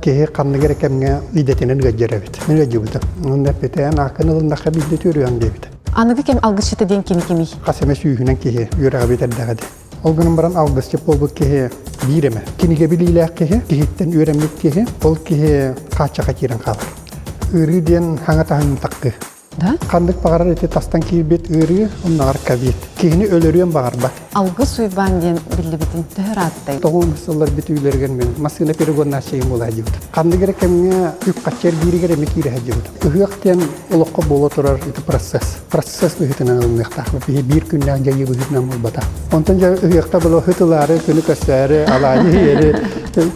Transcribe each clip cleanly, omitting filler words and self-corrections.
Киһи ханнык эрэ кэмҥэ идэтинэн ыалдьар эбит. Мин ыалдьыбытым. Онно эппитэ, ааккын ылыннахха биирдэ түөрүөҥ диэбитэ. Аныгы кэм алгысчыта диэн кини кимий? Хас эмэ сүүһүнэн киһи үөрэҕи бүтэрдэҕэ дии. Ол гынан баран алгысчыт буолбут киһи биир эмэ. Кинигэ билиилээх киһи, киһиттэн үөрэммит киһи, ол киһи хааччахха киирэн хаалар. Ыарыы диэн хаҥа таһын таккы. Да? Ханнык баҕарар ити тастан киирбит ыарыы, онноҕор ковид. Киһини өлөрүөн баҕарбат. Алгыс Уйбаан диэн биллибитин төһө ырааттай? Тоҕуон сыллар бүтүүлэригэр мин массыына перегоннааччыйым буола сылдьыбытым. Ханнык эрэ кэмҥэ үп-харчы эргииригэр эмиэ киирэ сылдьыбытым. Ыһыах диэн олоххо буола турар ити процесс. Процесс быһыытынан ылыныахтаахпыт. Биһи биир күннээх дьайыы быһыытынан буолбатах. Онтон дьэ ыһыахта була ыһытылаары, күнү көрсөөрү, алаадьы иһиэри,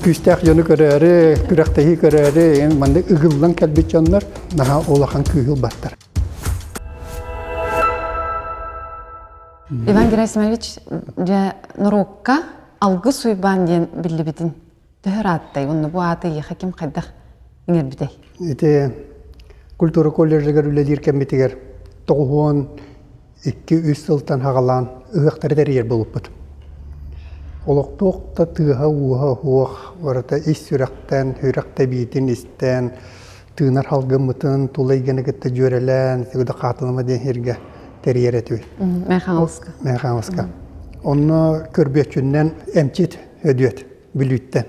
күүстээх дьону көрөөрү, күрэхтэһии көрөөрү, маннык ыгыллан кэлбит дьоннор наһаа улахан күүһү ылбаттар. Иван Герасимович, дьэ норуокка Алгыс Уйбаан диэн биллибитин төһө ырааттай? Онно бу ааты эйиэхэ ким хайдах иҥэрбитэй? Ити культура колледжыгар үлэлиир кэммитигэр тоҕуһуон икки-үс сылтан хаҕалаан ыһыахтары тэрийэр буолбуппут. Олохтоох да тыаһа-ууһа суох, барыта ис сүрэхтэн, сүрэх тэбиитин истэн, тыынар халгыммытын тула эйгэни кытта дьүөрэлээн, сыгыда хаатылама диэн сиргэ тэрийэр этибит. Мэхаҥаласка. Мэхаҥаласка. Онно көрбүөччүннэн эмчит Өдүөт Бүлүүттэн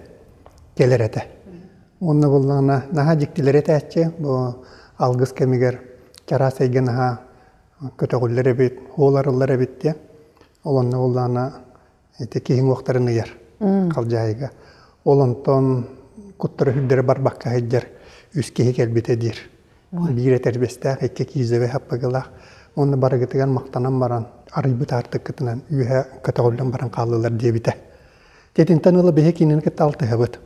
кэлэр этэ. Онно буллаҕына наһаа дьиктилэр этээччи бу алгыс кэмигэр чараас эйгэ наһаа көтөҕүллэр эбит, уол арыллар эбит диэн. Ол онно буллаҕына ити киһи уҥуохтарын ыйар халдьаайыга. Ол онтон куттара үрдэрэ барбакка сылдьар үс киһи кэлбитэ диир. Биир этэрбэстээх, икки киизэбэ хаппыгылаах. Уонна барыгытыгар махтанан баран, арыйбыт аартыккытынан үөһэ көтөҕүллэн баран хааллылар диэбитэ. Тетинтэн ыла биһи кинини кытта алтыһабыт.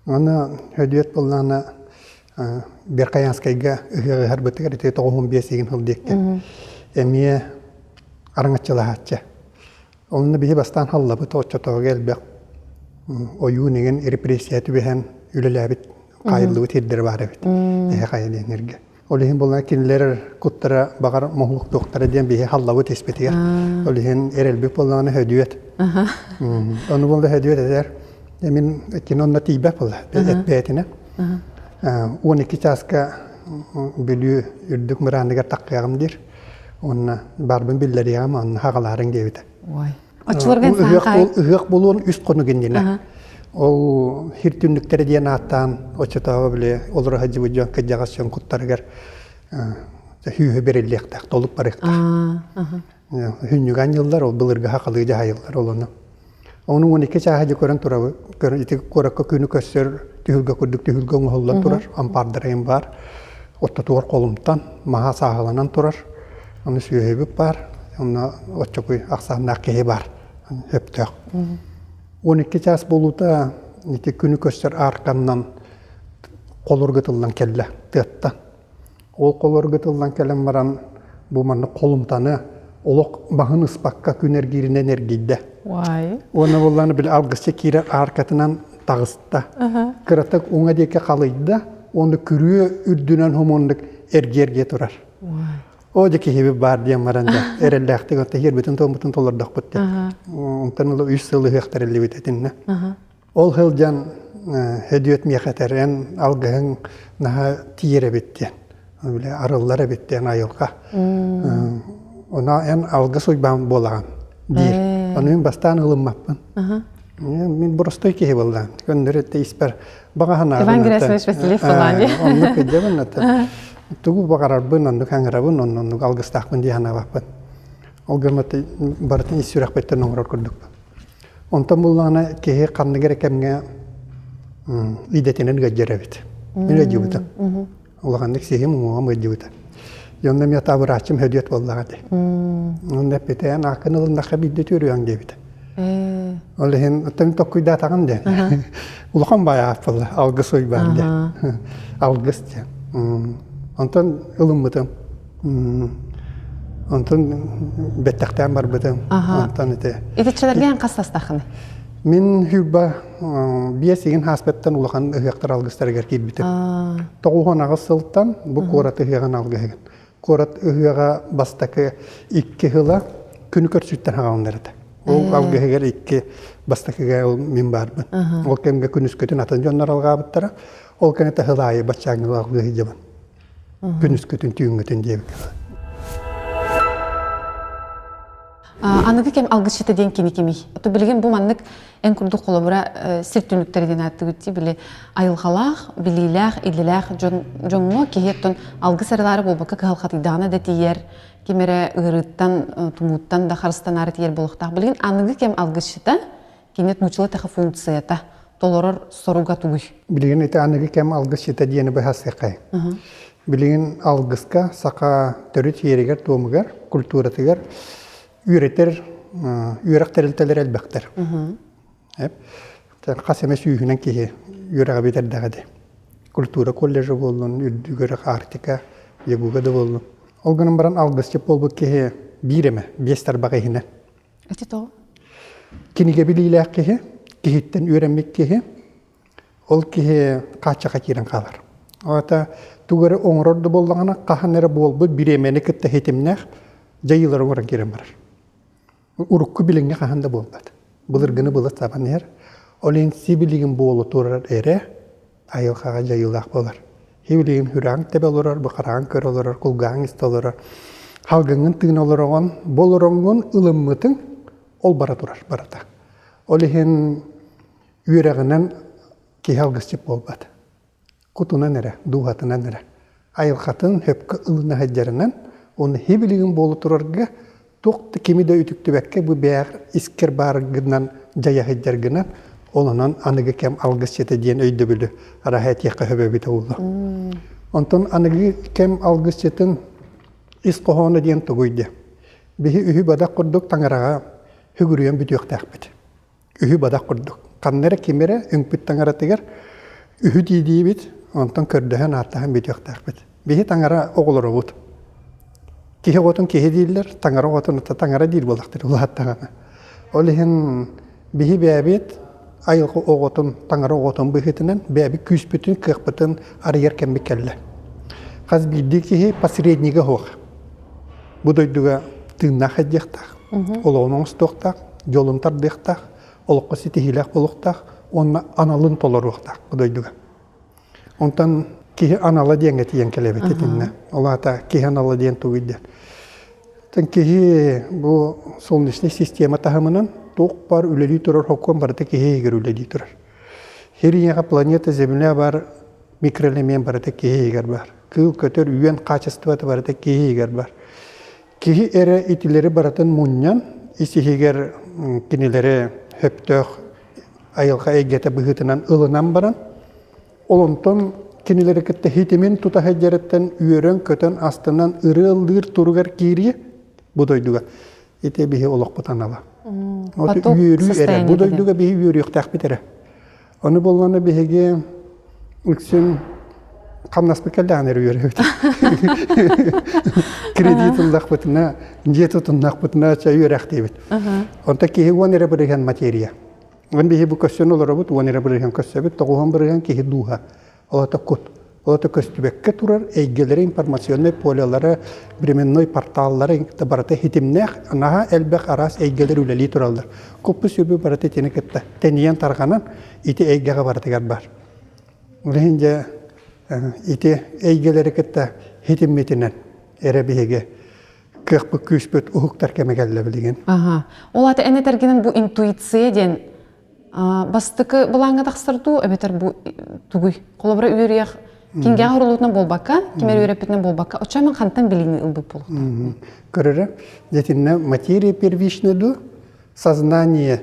Аны Хөдүөт буоллаҕына Верхоянскайга ыһыах ыһарбытыгар ити 95 игин сыл диэккэ эмиэ араҥаччылаһааччы. Онно биһи бастаан халлабыт оччотооҕу элбэх ойуун игин репрессия түбэһэн үлэлээбит хаайыллыбыт сирдэрэ баар эбит. Эһэ хайа диэн сиргэ. Ол иһин буолла кинилэр куттара баҕар моһуоктуохтара диэн биһи халлабыт испитигэр. Ол иһин эрэлбит буоллаҕына хөдүөт. Ону буолла хөдүөт этэр. Мин кини онно тиийбэт буолла эппээтинэ. 12 чааска Бүлүү үрдүк мырааныгар таххыаҕым диир. Уонна барбын биллэриэҕим, онно хаҕалаарыҥ диэбитэ. Ой. Оччолорго ыһыах, ыһыах буолуон үс хонук иннинэ. Ол хир түннүктэрэ диэн ааттаан оччотооҕу били олоро сылдьыбыт дьон кырдьаҕас дьон куттарыгар хүүһү бэриллиэхтээх, толук барыахтаах. Хүннүгэн анньыллар, ол былыргы хахалыы дьаһайыллар ол ону. Ону 12 чааһа дьэ көрөн турабыт. Көрөн ити куоракка күнү көрсөр түһүлгэ курдук түһүлгэ оҥоһуллан турар, ампаардарайым баар. Оттотугар холумтан, маһа сааһыланан турар. Ону сүөһүбүт баар, онно оччокуй ахсааннаах киһи баар, өптөөх. 12 чаас буолуута ити күнү көрсөр аарканнан холургутуллан кэллэ тыаттан. Ол холургутуллан кэлэн баран бу маннык холумтаны олох баһын ыспакка күн эргииринэн эргийдэ. Уонна буоллаҕына били алгысча киирэр ааркатынан таҕыста. Кыратык уҥа диэки халыйда, уонна күрүө үрдүнэн хомуоннук эргийэ-эргийэ турар. Оо дьэ киһибит баар диэн баран дьэ эрэллээхтик отто иһэрбитин туоммутун толордохпут диэн. Онтон ыла үс сыл ыһыах тэриллибит этиннэ. Ол сылдьан Хөдүөт миэхэ этэр эн алгыһыҥ наһаа тиийэр эбит диэн. Били арыллар эбит диэн айылҕа. Ону эн алгыс уйбаан буолаҕын диир. Ону мин бастаан ылыммаппын. Мин боростой киһи буоллаҕым. Көннөрү испэр баҕа санаабын. Иван Герасимович Васильев буолаан Оннук кыдьабын ата. Тугу баҕарарбын оннук аҥарабын, оннук алгыстаахпын дии санаабаппын. Ол гыммыт барытын ис сүрэхпиттэн оҥорор курдукпун. Онтон буллаҕына киһи ханнык эрэ кэмҥэ идэтинэн ыалдьар эбит. Мин ыалдьыбытым. Улаханнык сиһим уҥуоҕум ыалдьыбыта. Дьонно эмиэ табырааччым хөдүөт буоллаҕа дии. Онно эппитэ, эн ааккын ылыннахха биирдэ түөрүөҥ диэбитэ. Ол иһин оттон токкуйдаатаҕым диэн. Улахан баай ааппылла, алгыс уйбаан диэн. Алгыс диэн. Онтон ылыммытым. Онтон бэттэхтээн барбытым. Онтон ити. Итиччэлэргэ эн хас састаххыный? Мин Хүбба биэс игин хааспеттан улахан ыһыахтар алгыстарыгар киирбитим. 98 сылтан бу куорат ыһыаҕын алгыһыгын. Куорат ыһыаҕа бастакы икки сыла күнү көрсүттэн хаҕаланар этэ. Ол алгыһыгар икки бастакыга ол мин баарбын. Ол кэмгэ күнүскүтүн атын дьоннор алҕаабыттара. Ол кэннэ таһылаайы баччааҥҥы алгыһы дьабын. Күнүскүтүн түүҥҥүтүн диэбиккэ. Аныгы кэм алгысчыта диэн кини кимий? Ото билигин бу маннык эн курдук холобура сир түннүктэрэ диэн ааттыгыт дии били айылҕалаах, билиилээх, идэлээх дьон дьоҥҥо киһи оттон алгыс эрэлаары буолбакка кыһалҕатыйдаҕына да тиийэр, ким эрэ ыарыыттан, тумууттан да харыстанаары тиийэр буолуохтаах. Билигин аныгы кэм алгысчыта кини нууччалыы тэхэ функцията толорор соруга тугуй? Билигин ити аныгы кэм алгысчыта диэни быһаарсыаххай. Билигин алгыска саха төрүт сиэригэр-туомугар, культуратыгар үөрэтэр үөрэх тэрилтэлэрэ элбэхтэр. Хас эмэ сүүһүнэн киһи үөрэҕи бүтэрдэҕэ дии. Культура колледжа буоллун, үрдүк Арктика, ЯГУга да буоллун. Ол гынан баран алгысчыт буолбут киһи биир эмэ, биэс тарбах иһинэн. Ити тоҕо? Кинигэ билиилээх киһи, киһиттэн үөрэммит киһи, ол киһи хааччахха киирэн хаалар. Ота тугу эрэ оҥорор да буоллаҕына, хаһан эрэ буолбут бириэмэни кытта ситимнээх дьайыылары оҥорон киирэн барар. Урукку билиҥҥи хаһан да буолбат. Былыргыны былыт сабан иһэр. Ол иһин сибилигин буола турар эрэ айылҕаҕа дьайыылаах буолар. Сибилигин сүрэҕиҥ тэбэ олорор, бу хараҕыҥ көрө олорор, кулгааҕыҥ истэ олорор. Халгыҥҥын тыына олороҕун, бу олороҥҥун ылыммытыҥ, ол бара турар барыта. Ол иһин үөрэҕинэн киһи алгысчыт буолбат. Кутунан эрэ, дууһатынан эрэ. Айылҕатын сөпкө ылына сылдьарынан, уонна сибилигин буола турарга туох да кими да үтүктүбэккэ бу бэйэҕэр искэр бааргынан дьайа сылдьаргынан, ол онон аныгы кэм алгысчыта диэн өйдөбүлү араһа этиэххэ сөп эбитэ буолуо. Онтон аныгы кэм алгысчытын ис хоһооно диэн тугуй диэ? Биһи үһү бадах курдук таҥараҕа сүгүрүйэн бүтүөхтээхпит. Үһү бадах курдук. Ханна эрэ ким эрэ үҥпүт таҥаратыгар үһү дии-диибит, онтон көрдөһөн ааттаһан бүтүөхтээхпит. Биһи таҥара оҕолоробут. Киһи оҕотун киһи дииллэр, таҥара оҕотун таҥара диир буоллахтар улааттаҕына. Ол иһин биһи бэйэбит айылҕа оҕотун, таҥара оҕотун быһыытынан бэйэбит күүспүтүн, кыахпытын арыйар кэммит кэллэ. Хас биирдии киһи посреднига суох. Бу дойдуга тыыннаах сылдьыахтаах, олоҕун оҥостуохтаах, дьолун тардыахтаах, олоххо ситиһиилээх буолуохтаах уонна аналын толоруохтаах бу дойдуга. Онтон киһи анала диэҥҥэ тиийэн кэлэбит итиннэ. Ол аата киһи анала диэн тугуй диэн. Оттон киһи бу солнечнай система таһымынан туох баар үлэлии турар сокуон барыта киһи иһигэр үлэлии турар. Сир ийэҕэ планета Земля баар микроэлемент барыта киһи иһигэр баар. Кыыл, көтөр, үөн хаачыстыбата барыта киһи иһигэр баар. Киһи эрэ итилэри барытын мунньан, ис-иһигэр кинилэри сөптөөх айылҕа эйгэтэ быһыытынан ылынан баран, ол онтон кинилэри кытта хитимин тута сылдьарыттан үөрэн-көтөн, астынан ырыа ыллыыр туругар киириэ бу дойдуга. Ити биһи олохпут анала. Вот үөрүү эрэ. Бу дойдуга биһи үөрүөхтээхпит эрэ. Ону буоллаҕына биһиги үксүн хамнаспыт кэллэҕинэ эрэ үөрэбит. Кредит ыллахпытына, дьиэ тутуннахпытына чэ үөрэхтиибит. Онто киһи уон эрэ бырыһыан материя. Уон биһи бу көссөн олоробут, уон эрэ бырыһыан көссөбүт, тоҕуһан бырыһыан киһи дууһа. Ол ата кут. Ол ата көстүбэккэ турар эйгэлэри, информационнай полялары, временной порталлары барыта хитимнээх, наһаа элбэх араас эйгэлэр үлэлии тураллар. Куппу сүбү барыта итини кытта тэнийэн тарҕанан ити эйгэҕэ барытыгар бар. Ол иһин дьэ ити эйгэлэри кытта хитиммитинэн эрэ биһиги кыахпыт күүспүт уһуктар кэмэ кэллэ билигин. Аха. Ол ата эн этэргинэн бу интуиция диэн бастакы былааҥҥа тахсар дуу эбэтэр бу тугуй? Холобура үөрүйэх кинигэҕэ урулуутунан буолбакка, ким эрэ үөрэппитинэн буолбакка, оччо мен хантан билиини ылбыт буолуохтаах? Көрөрө, дьэтиннэ материя первична дуу, сознание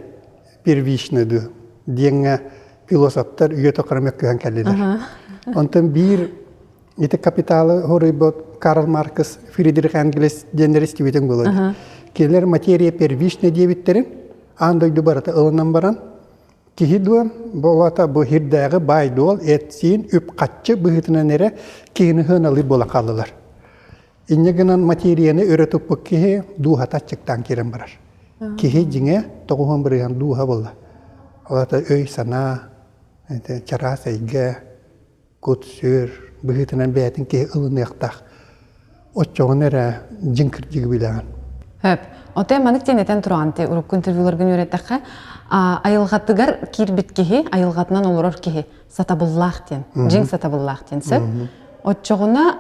первична дуу диэҥҥэ философтар үйэ тухары мөккүһэн кэллилэр. Онтон биир ити капиталы хоруйбут Карл Маркс, Фридрих Энгельс диэннэр истибитиҥ буолуо. Кинилэр материя первична диэбиттэрин аан дойду барыта ылынан баран киһи дуо буолата бу сирдээҕи баай-дуол эт-сиин үп-хаччы быһыытынан эрэ киһини сыаналыыр буолан хааллылар. Инньэ гынан материяны өрө туппут киһи дууһата аччыктаан киирэн барар. Киһи дьиҥэ тоҕуһун бырыһан дууһа буолла. Ол аата өй-санаа, чараас эйгэ, кут-сүр быһыытынан бэйэтин киһи ылыныахтаах. Оччоҕуна эрэ дьиҥ кырдьыгы билэҕин. Хөп. Отой маннык диэн этэн тураҕын ти урукку интервьюларгын үөрэттэххэ, айылҕатыгар киирбит киһи, айылҕатынан олорор киһи сатабыллаах диэн, дьиҥ сатабыллаах диэн сөп. Оччоҕуна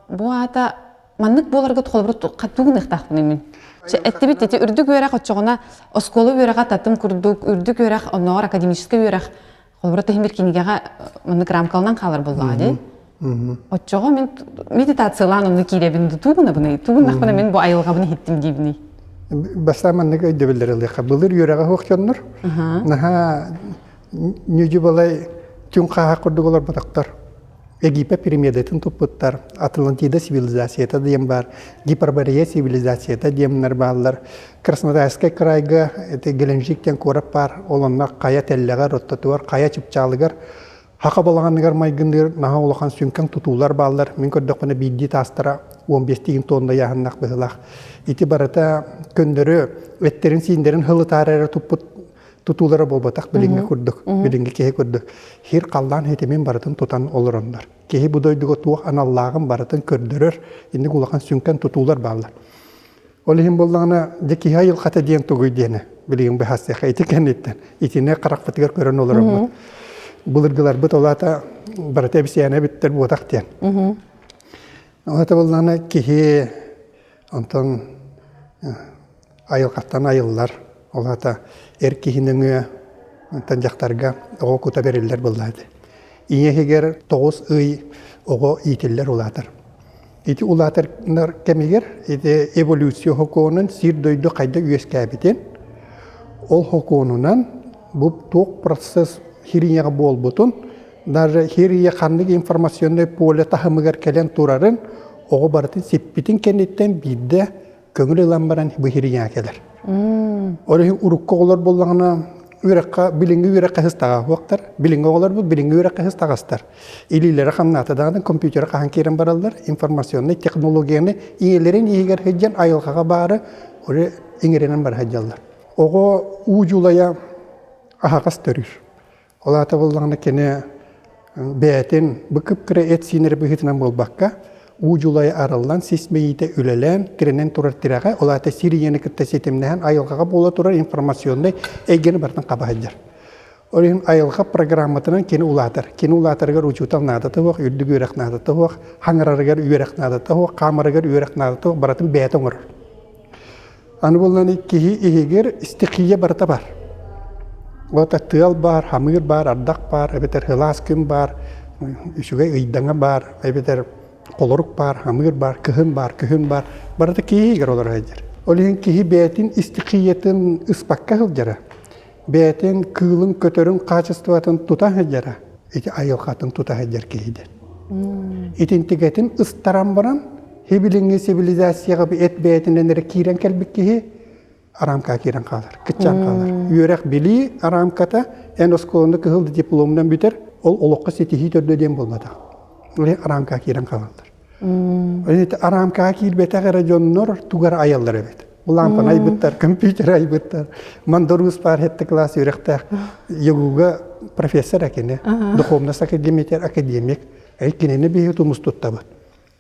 бу аата маннык буоларга холобур тугун ыахтаахпыный мин? Эттибит ити үрдүк үөрэх оччоҕуна оскуола үөрэҕэ татым курдук, үрдүк үөрэх оннооҕор академическай үөрэх холобура тиһимир кинигэҕэ маннык рамкаланан хаалар буоллаҕа дии. Оччоҕо мин медитациялаан онно киирэбин тугунабыный? Тугуннахпына мин бу айылҕабын иһиттим диибиний? Бастаан маннык өйдөбүллэри ылыахха. Былыр үөрэҕэ суох дьоннор наһаа ньүдьү балай түҥ хааһах курдук олорботохтор. Египет пирамидатын туппуттар, Атлантида цивилизацията диэн баар, Гиперборея цивилизацията диэннэр бааллар. Краснодарскай крайга ити Геленджик диэн куорат баар, ол онно хайа тэллэҕэр, оттотугар, хайа чыпчаалыгар Хаха балаҕаныгар майгынныыр наһаа улахан сүҥкэҥ тутуулар бааллар. Мин көрдөхпүнэ биирдии таастара 15 тиһин тонна ыйааһыннаах быһыылаах. Ити барыта көннөрү эттэрин-сииннэрин хылытаары эрэ туппут тутуулара буолбатах билиҥҥи курдук, билиҥҥи киһи курдук. Хир халлаан хитимин барытын тутан олороннор. Киһи бу дойдуга туох аналлааҕын барытын көрдөрөр, инник улахан сүҥкэн тутуулар бааллар. Ол иһин буоллаҕына, дьэ киһи айылҕата диэн тугуй диэни билигин быһаарсыахха ити кэнниттэн итини харахпытыгар көрөн олороммут. Былыргыларбыт ол аата барыта эбисээнэ эбиттэр буотах диэн. Ол аата буоллаҕына киһи онтон айылҕаттан айыллар. Ол аата эр киһи нөҥүө онтон дьахтарга оҕо кута бэриллэр буоллаҕа дии. Ийэ иһигэр 9 ый оҕо иитиллэр улаатар. Ити улаатар кэмигэр ити эволюция хокуонун сир-дойду хайда үөскээбитин, ол хокуонунан бу туох процесс хирияҕа буолбутун, даже хирия ханнык информационнай поле таһымыгар кэлэн турарын оҕо барытын сиппитин кэнниттэн биирдэ көҥүл ылан баран бу хирияҕа кэлэр. Ол иһин урукку оҕолор буоллаҕына үөрэххэ билиҥҥи үөрэххэ сыстаҕа суохтар, билиҥҥи оҕолор бу билиҥҥи үөрэххэ сыстаҕастар. Илиилэрэ хамнаата даҕаны компьютера хаһан киирэн бараллар, информационнай технологияны ийэлэрин иһигэр сылдьан айылҕаҕа баары уже иҥэринэн бара сылдьаллар. Оҕо уу дьулайа аһаҕас төрүүр. Ол аата буоллаҕына кини бэйэтин бу кып-кыра эт-сиин эрэ быһыытынан буолбакка, уу дьулайа арыллан, сис мэйиитэ үлэлээн, тирэнэн турар тирэҕэ, ол аата сир ийэни кытта ситимнэһэн айылҕаҕа буола турар информационнай эйгэни барытын хаба сылдьар. Ол иһин айылҕа программатынан кини улаатар. Кини улаатарыгар учуутал наадата суох, үрдүк үөрэх наадата суох, хаҥырарыгар үөрэх наадата суох, хаамарыгар үөрэх наадата суох, барытын бэйэтэ оҥорор. Аны буоллаҕына киһи иһигэр стихия барыта бар. Вот тыал баар, хамыыр баар, ардах баар, эбэтэр сылаас күн баар, үчүгэй ыйдаҥа баар, эбэтэр холорук баар, хамыыр баар, кыһын баар, күһүн баар. Барыта киһи иһигэр олоро сылдьар. Ол иһин киһи бэйэтин стихиятын ыспакка сылдьара. Бэйэтин кыылын, көтөрүн хаачыстыбатын тута сылдьара. Ити айылҕатын тута сылдьар киһи диэн. Итинтигэтин ыстаран баран, хибилиҥҥи цивилизацияҕа эт бэйэтинэн эрэ киирэн кэлбит киһи арамкаҕа киирэн хаалар, кыччаан хаалар. Үөрэх билии арамката эн оскуоланы кыһыл дипломунан бүтэр, ол олоххо ситиһии төрдө диэн буолбатах. Ол арамкаҕа киирэн хаалаллар. Ити арамкаҕа киирбэтэх эрэ дьоннор тугу эрэ айаллар эбит. Лампаны айбыттар, компьютер айбыттар. Мандарус баар хетте класс үөрэхтээх ЕГУга профессор акини, духовность академиятер академик. Кинини биһи тумус туттабыт.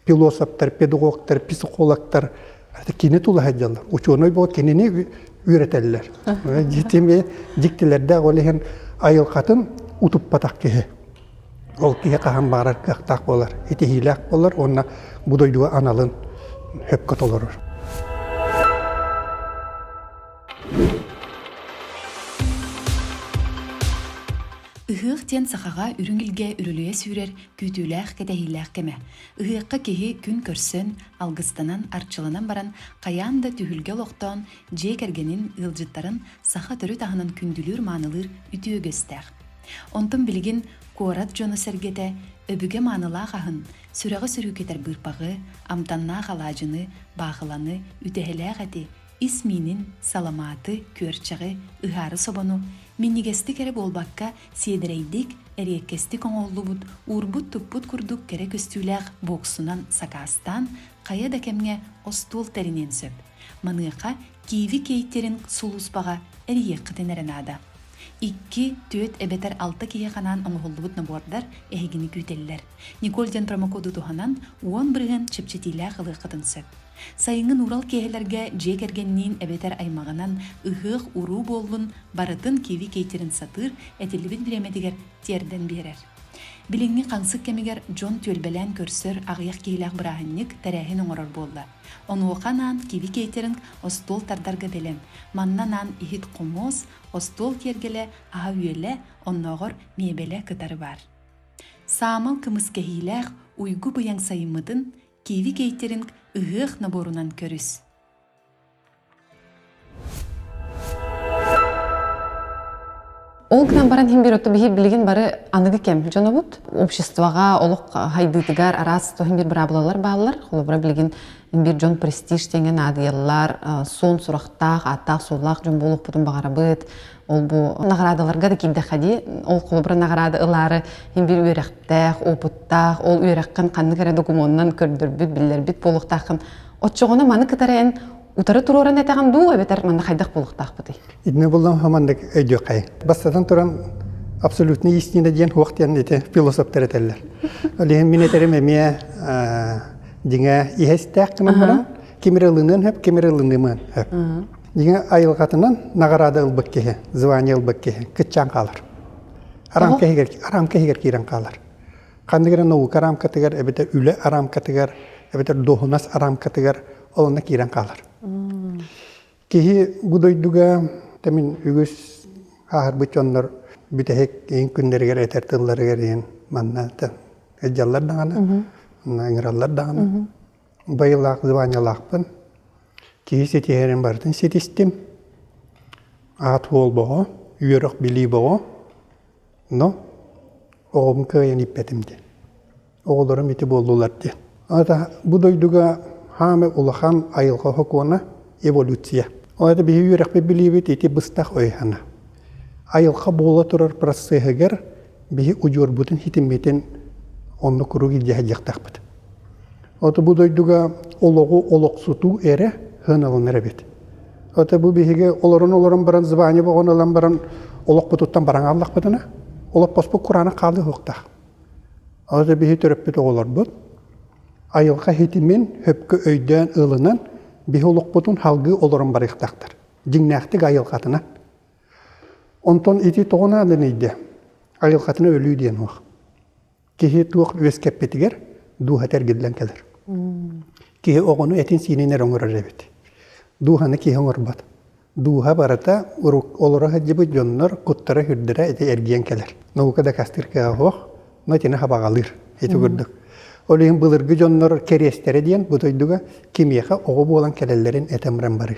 Философтар, педагогтар, психологтар кини тула сылдьаллар. Ученый буол кинини үөрэтэллэр. Дьиктими дьиктилэрдээх ол иһин айылҕатын утуппатах киһи. Ол киһи хаһан баҕарар кыахтаах буолар, итиһиилээх буолар уонна бу дойдуга аналын сөпкө толорор. Ыһыах диэн сахаҕа үрүҥ илгэ үрүлүйэ сүүрэр күүтүүлээх кэтэһиилээх кэмэ. Ыһыахха киһи күн көрсөн, алгыстанан, арчыланан баран хайаан да түһүлгэ олохтоон, дьиэ кэргэнин, ыалдьыттарын саха төрүт аһынан күндүлүүр-маанылыыр үтүө үгэстээх. Онтон билигин куорат дьоно-сэргэтэ өбүгэ маанылаах аһын, сүрэҕи сөрүүкэтэр быырпаҕы, амтаннаах алаадьыны, баахыланы, үтэһэлээх эти, ис миинин, саламааты, күөрчэҕи, ыһаары собону минньигэстик эрэ буолбакка, сиэдэрэйдик, эриэккэстик оҥоһуллубут, уурбут-туппут курдук кэрэ көстүүлээх боксунан сакаастаан, хайа да кэмҥэ остуол тэриниэн сөп. Маныаха Киви кейтеринг сулууспаҕа эрийиэххитин эрэ наада. Икки, түөрт эбэтэр алта киһиэхэ анаан оҥоһуллубут нобуордар эһигини күүтэллэр. Николь диэн промокоду туһанан 10% чэпчэтиилээх ылыаххытын сөп. Сайыҥҥы нуурал киэһэлэргэ дьиэ кэргэнниин эбэтэр аймаҕынан ыһыах уруу буоллун барытын киви кейтерин сатыыр, этиллибит бириэмэтигэр тиэрдэн биэрэр. Билиҥҥи хаҥсык кэмигэр дьон түөлбэлээн көрсөр аҕыйах киһилээх бырааһынньык тэрээһин оҥорор буолла. Онуоха анаан Киви кейтеринг остуол тардарга бэлэм. Манна анаан иһит-хомуос, остуол киэргэлэ, аһа-үөлэ, оннооҕор миэбэлэ кытары баар. Саамал кымыс кэһиилээх уйгу быйаҥ сайыммытын Киви кейтеринг ыһыах наборунан көрүс. Ол гынан баран иһин биир биһи билигин бары аныгы кэм дьонобут. Обществоҕа олох хайдыытыгар араас иһин биир быраабылалар бааллар. Холобура билигин биир дьон престиж диэҥҥэ наадыйаллар, суон сурахтаах, ааттаах-суоллаах дьон буолуохпутун баҕарабыт. Ол бу наҕараадаларга да киирдэххэ дии, ол холобура наҕараада ылаары иһин биир үөрэхтээх, опыттаах, ол үөрэххин ханнык эрэ докумуонунан көрдөрбүт, биллэрбит буолуохтааххын. Оччоҕуна маны кытары эн утары туруоран этэҕин дуу эбэтэр манна хайдах буолуохтаахпытый? Итини буллам хаманнык өйдүөххэй. Бастатан туран абсолютный истина диэн хуох диэн ити философтар этэллэр. Ол иһин мин этерим эмиэ дьиҥэ иһэстээх гынан баран ким эрэ ылыныан сөп, ким эрэ ылынымыан сөп. Дьиҥэ айылҕатынан наҕараада ылбыт киһи, звание ылбыт киһи кыччаан хаалар. Арамка иһигэр, арамка иһигэр киирэн хаалар. Ханнык эрэ наука арамкатыгар эбэтэр үлэ арамкатыгар эбэтэр дуоһунас арамкатыгар ол онно киирэн хаалар. Киһи бу дойдуга мин үгүс ааһарбыт дьоннор бүтэһик иһин күннэригэр этэр тылларыгар иһин манна ыдьаллар даҕаны, ыҥыраллар даҕаны. Байылаах званиялаахпын. Киһи ситиһэрин барытын ситистим. Аат уол боҕо, үөрэх билии боҕо. Но оҕом кыайан ииппэтим диэн. Оҕолорум ити буоллулар диэн. Ата бу дойдуга хаамай улахан айылҕа сокуона эволюция. Ол это биһи үөрэхпит билиибит ити быстах өй-санаа. Айылҕа буола турар процеһыгар биһи удьуорбутун хитиммитин онно куруук илдьэ сылдьыахтаахпыт. Ото бу дойдуга олоҕу олохсутуу эрэ сыаналанар эбит. Ото бу биһиги олорон-олорон баран звание боҕон ылан баран олохпутуттан баран хааллахпытына, олоппоспут кураанах хаалыы суохтаах. Ото биһи төрөппүт оҕолорбут айылҕа хитимин хөпкө өйдөөн ылынан биһи олохпутун салгыы олорон барыахтаахтар. Дьиҥнээхтик айылҕатынан. Онтон ити тоҕо нааданый дэ? Айылҕатына өлүү диэн уох. Киһи туох үөскэппитигэр дууһата эргиллэн кэлэр. Киһи оҕону этин-сиинин эрэ оҥорор эбит. Дууһаны киһи оҥорбот. Дууһа барыта олоро сылдьыбыт дьоннор куттара-сүрдэрэ ити эргийэн кэлэр. Наука дакаастыыр кыаҕа суох, но итини хабаҕалыыр ити курдук. Ол иһин былыргы дьоннор кэриэстэрэ диэн бу дойдуга кимиэхэ оҕо буолан кэлэллэрин этэн баран барыы.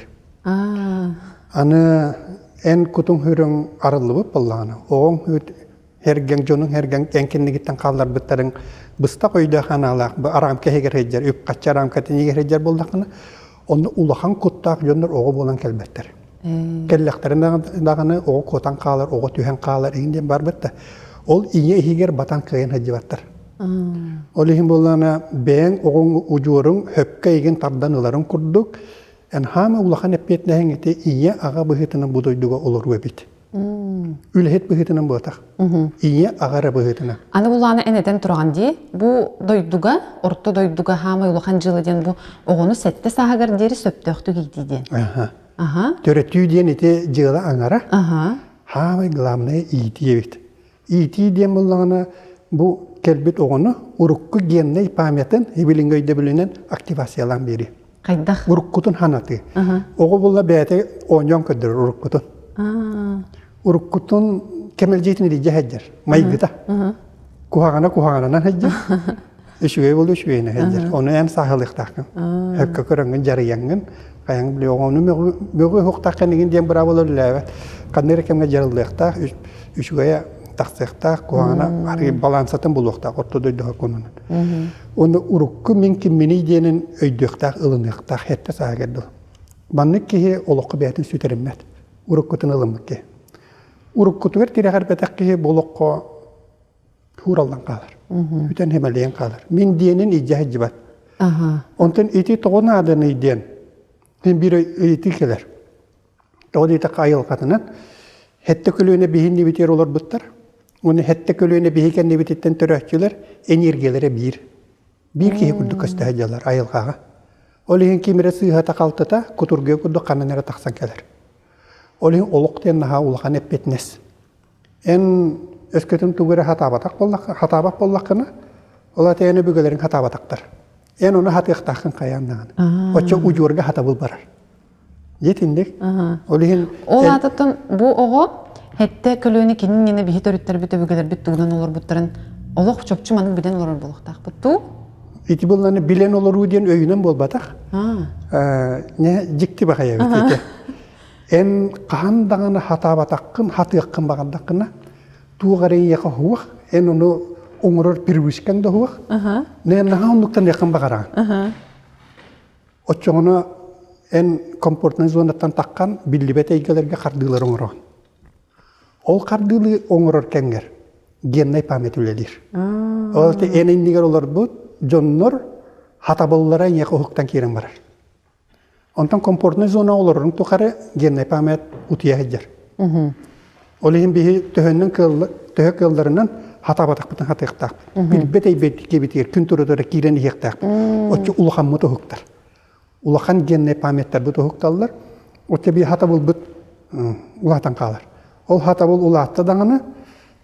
Аны эн кутуҥ-сүрүҥ арыллыбыт буоллаҕына, оҕоҥ Эргэҥ дьонуҥ эргэҥ эн кэннигиттэн хаалларбыттарыҥ быстах өйдөөх анаалаах бу араамка иһигэр сылдьар, үп-харчы арамкатын иһигэр сылдьар буоллаххына, онно улахан куттаах дьоннор оҕо буолан кэлбэттэр. Кэллэхтэринэ даҕаны оҕо куотан хаалар, оҕо түһэн хаалар иһин диэн барбыт да, ол ийэ иһигэр батан кыайан сылдьыбаттар. Ол иһин буоллаҕына бэйэҥ оҕоҥ удьуоруҥ хөпкө эйигин тардан ыларын курдук, эн хаама улахан эппиэтинэһиҥ ити ийэ аҕа быһыытынан бу дойдуга олоруу эбит. Үлэһит быһыытынан буотах. Ийэ аҕа эрэ быһыытынан. Аны булааны эн этэн тураҕын дии. Бу дойдуга, орто дойдуга хаамай улахан дьыала диэн бу оҕону сэттэ сааһыгар диэри сөптөөхтүк иитии диэн. Аха. Аха. Төрөтүү диэн ити дьыала аҥара. Аха. Хаамай главное иитии эбит. Иитии диэн буллаҕына бу кэлбит оҕону урукку геннай памятын ибилиҥ өйдөбүлүнэн активациялаан биэрии. Хайдах? Уруккутун ханатыы. Оҕо булла бэйэтэ оонньоон көрдөрөр уруккутун. Уруккутун кэмэлдьитин илдьэ сылдьар, майгыта. Куһаҕана куһаҕанынан сылдьар. Үчүгэй буолу үчүгэйинэн сылдьар. Ону эн сааһылыахтааххын. Өккө көрөҥҥүн, дьарыйаҥҥын, хайаҥ били оҕону мөҕү уһуктааххын игин диэн быраабыла үлэлээбэт. Ханна эрэ кэмҥэ дьарыллыахтаах, үчүгэйэ тахсыахтаах, куһаҕана арыый балансатын булуохтаах орто дойду сокуонунан. Уонна урукку мин кимминий диэнин өйдүөхтээх, ылыныахтаах эрдэ сааһыгар дылы. Маннык киһи олоххо бэйэтин сүтэриммэт. Уруккутун ылыммыт киһи. Уруккутугар тирэҕирбэтэх киһи бу олоххо хуураллан хаалар. Бүтэн хэмэлийэн хаалар. Мин диэнин илдьэ сылдьыбат. Онтон ити тоҕо нааданый диэн мин биир ыйытыы кэлэр. Тоҕо диэтэххэ айылҕатынан. Хэттэ көлүөнэ биһиннибитигэр олорбуттар. Уонна хэттэ көлүөнэ биһи кэннибититтэн төрөөччүлэр энергиялэрэ биир. Биир киһи курдук көстө сылдьаллар айылҕаҕа. Ол иһин ким эрэ сыыһата-халтыта кутургуйа курдук ханан эрэ тахсан кэлэр. Ол иһин олох диэн наһаа улахан эппиэтинэс. Эн өскөтүн тугу эрэ хатаабатах буоллахха, хатаабат буоллаххына, ол ата эн өбүгэлэриҥ хатаабатахтар. Эн ону хатыахтааххын хайаан даҕаны. Оччо удьуорга хатабыл барар. Дьитинник. Ол иһин Ол аатыттан бу оҕо хэттэ көлүөнэ кинин биһи төрүттэрбит өбүгэлэрбит тугунан олорбуттарын олох чопчу маннык билэн олорор буолуохтаахпыт дуу? Ити булланы билэн олоруу диэн өйүнэн буолбатах. Не дьикти баҕайы эбит ити. Эн хаһан даҕаны хатаабатаххын, хатыаххын баҕардаххына, туох эрэ эйиэхэ суох, эн ону оҥорор привычкаҥ да суох, не наһаа оннуктаныаххын баҕараҕын. Оччоҕуна эн комфортнай зонаттан таххан биллибэт эйгэлэргэ хардыылары оҥороҕун. Ол хардыылыы оҥорор кэмҥэр геннай память үлэлиир. Ол эн иннигэр олорбут дьоннор хатабыллара эйиэхэ уһуктан киирэн барар. Онтон комфортнай зона олорорун тухары геннай память утуйа сылдьар. Ол иһин биһи төһөннөн кыалла, төһө кыалларынан хатаабатахпытын хатыахтаахпыт. Билбэт эйбэт киэбитигэр күн тура-тура киирэн иһиэхтээхпит. Оччо улахаммыт уһуктар. Улахан геннай памяттарбыт уһукталлар. Оччо би хатабылбыт улаатан хаалар. Ол хатабыл улаатта даҕаны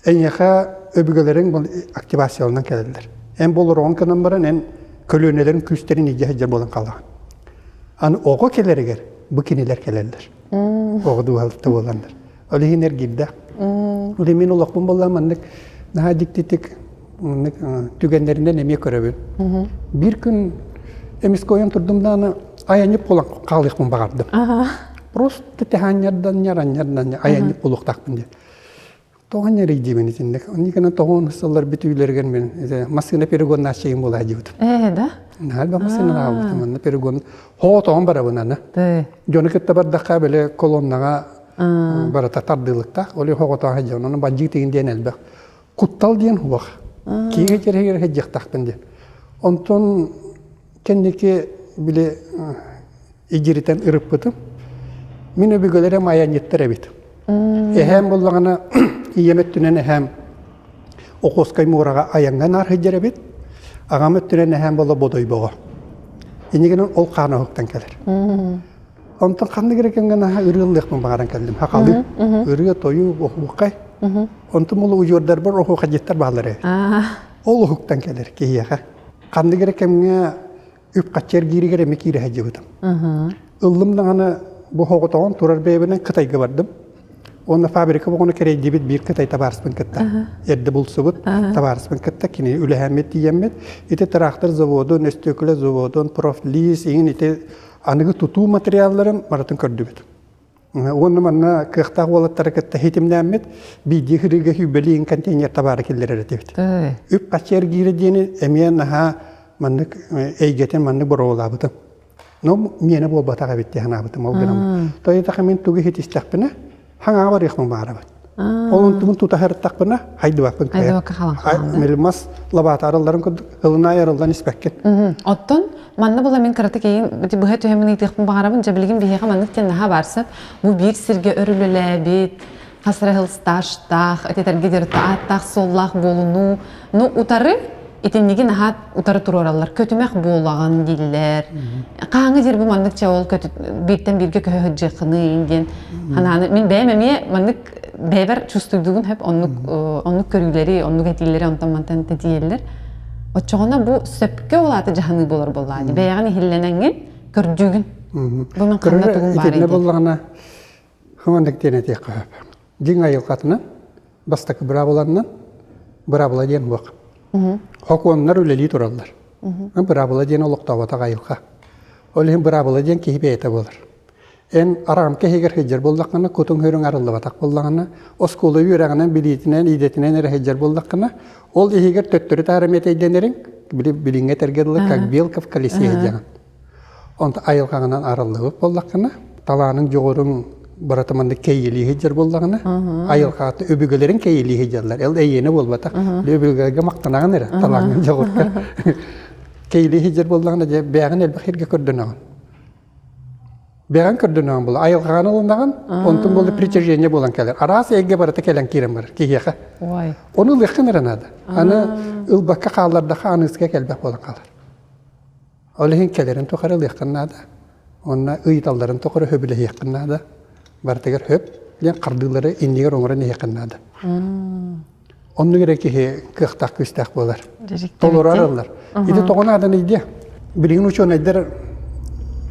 эйиэхэ өбүгэлэриҥ активацияланан кэлэллэр. Эн болороҕун гынан баран эн көлүөнэлэрин күүстэрин илдьэ сылдьар буолан хаалаҕын. Аны оҕо кэлэригэр бу кинилэр кэлэллэр. Оҕо дууһалыта буоланнар. Ол иһин эргийдэх. Ол мин олохпун буолла маннык наһаа дьиктитик маннык түгэннэринэн эмиэ көрөбүн. Биир күн эмискэ ойон турдум даҕаны айанньыт буолан хаалыахпын баҕардым. Просто тэһээнньэрдан ньаранньардан айанньыт буолуохтаахпын диэн. Тоҕо ньэрийдибин итинник. Онникына тоҕуон сыллар бүтүүлэригэр мин массыына перегоннааччыйым буолаа диэбитим. Ээ, да? Наһаа массыына аҕалбытым. Манна перегон хоотоон барабын аны. Дьону кытта бардахха били колоннаҕа барыта тардыылыктаах. Ол хоҕотоон сылдьабын. Онон бандьыыт тигин диэн элбэх. Куттал диэн суох. Киһи кэрэгэр сылдьыахтаахпын диэн. Онтон кэнники били идьиритэн ырыппытым. Мин өбүгэлэрим айанньыттар эбит. Эһээм буоллаҕына ийэм өттүнэн эһээм Охотскай муораҕа айаҥҥа наар сылдьар эбит. Аҕам өттүнэн эһээм буолла Бодойбоҕо. Иннигинэн ол хаана уһуктан кэлэр. Онтон ханнык эрэ кэмҥэ наһаа ырыаллыахпын баҕаран кэллим. Хахалыы. Ырыа, тойук, оһуохай. Онтум ол удьуордарбар оһуохайдьыттар бааллар эбит. Ол уһуктан кэлэр киһиэхэ. Ханнык эрэ кэмҥэ үп-харчы эргииригэр эмиэ киирэ сылдьыбытым. Ыллым даҕаны бу хоҕотоҕон турар бэйэбинэн Кытайга бардым. Уонна фабрика боҕону кэрэйдибит биир Кытай табаарыспын кытта. Эрдэ булсубут табаарыспын кытта кини үлэһэммит тиийэммит. Ити трактор заводун, өстүөкүлэ заводун, профлиз, иҥин ити аныгы тутуу материалларын барытын көрдүбүт. Уонна манна кыахтаах уолаттары кытта хитимнээммит биирдии хырыыга сүүбэлиин контейнер табаары киллэрэр этибит. Үп-харчы эргиирэ диэни эмиэ наһаа маннык эйгэтин маннык боруобалаабытым. Но миэнэ буолбатах эбит дии санаабытым ол гынан. Тоҕо мин тугу иһитистэхпинэ хаҥаҕа барыахпын баҕарабын. Ол онтубун тута сырыттахпына хайдыбаппын кыайар. Мас лабаата арылларын курдук ылына арыллан испэккин. Оттон манна була мин кыратык эйин быһа түһэмин ыйтыахпын баҕарабын. Дьэ билигин биһиэхэ маннык диэн наһаа барсап. Бу биир сиргэ өр үлэлээбит, хас эрэ сыл стажтаах, этитэргэ диэри ааттаах суоллаах буолунуу. Ну утары итинниги наһаа утары туруораллар. Көтүмэх буолаҕын дииллэр. Хаһааҥҥы диир бу маннык чэ ол бииртэн бииргэ көһө сылдьыаххыный диэн ханааны мин бэйэм эмиэ маннык бэйэбэр чувствуйдугун хөп оннук оннук көрүүлэри, оннук этиилэри онтон мантан тэтийэллэр. Оччоҕуна бу сөпкө ол аата дьаһаныы буолар буоллаҕа дии. Бэйэҕин иһиллэнэҥҥин көрдүүгүн. Бу мин ханна тугум баарый Итиннэ буоллаҕына хыманнык диэн этиэххэ сөп. Дьиҥ айылҕатынан бастакы быраабыланнан быраабыла диэн суох. Хокуоннар үлэлии тураллар. Быраабыла диэн олохтооботох айылҕа. Ол иһин быраабыла диэн киһи бэйэтэ буолар. Эн араамка иһигэр сылдьар буоллаххына, кутуҥ-сүрүҥ арыллыбатах буоллаҕына, оскуола үөрэҕинэн, билиитинэн, идэтинэн эрэ сылдьар буоллаххына, ол иһигэр төттөрү-таары мэтэйдэнэриҥ, били билиҥҥэ этэргэ дылы, как белка в колесе сылдьаҕын. Онто айылҕаҕынан арыллыбыт буоллаххына, талааныҥ, дьоҕуруҥ барыта маннык кэйиэлии сылдьар буоллаҕына, айылҕаҕа өбүгэлэриҥ кэйиэлии сылдьаллар. Эл эйиэнэ буолбатах. Өбүгэлэргэ махтанаҕын эрэ талааҥҥын, дьоҕургар. Кэйиэлии сылдьар буоллаҕына, дьэ, бэйэҕин элбэх сиргэ көрдөнөҕүн. Бэҕэн көрдөнөҕүн була айылҕаҕын ылынаҕын, онтун буолла притяжение буолан кэлэр. Араас эйгэ барыта кэлэн киирэн барар киһиэхэ. Ой. Ону ылыаххын эрэ наада. Аны ылбакка хааллардаха аныыска кэлбэх буолан хаалар. Ол иһин кэлэрин тухары ылыаххын наада. Уонна ыйыталларын тухары сөбүлэһиэххин наада. Барытыгар хөп диэн хардыылары иннигэр оҥорон иһиэххин наада. Оннук эрэ киһи кыахтаах күүстээх буолар. Толору арыллар. Ити тоҕо нааданый диэ? Билигин учуонайдар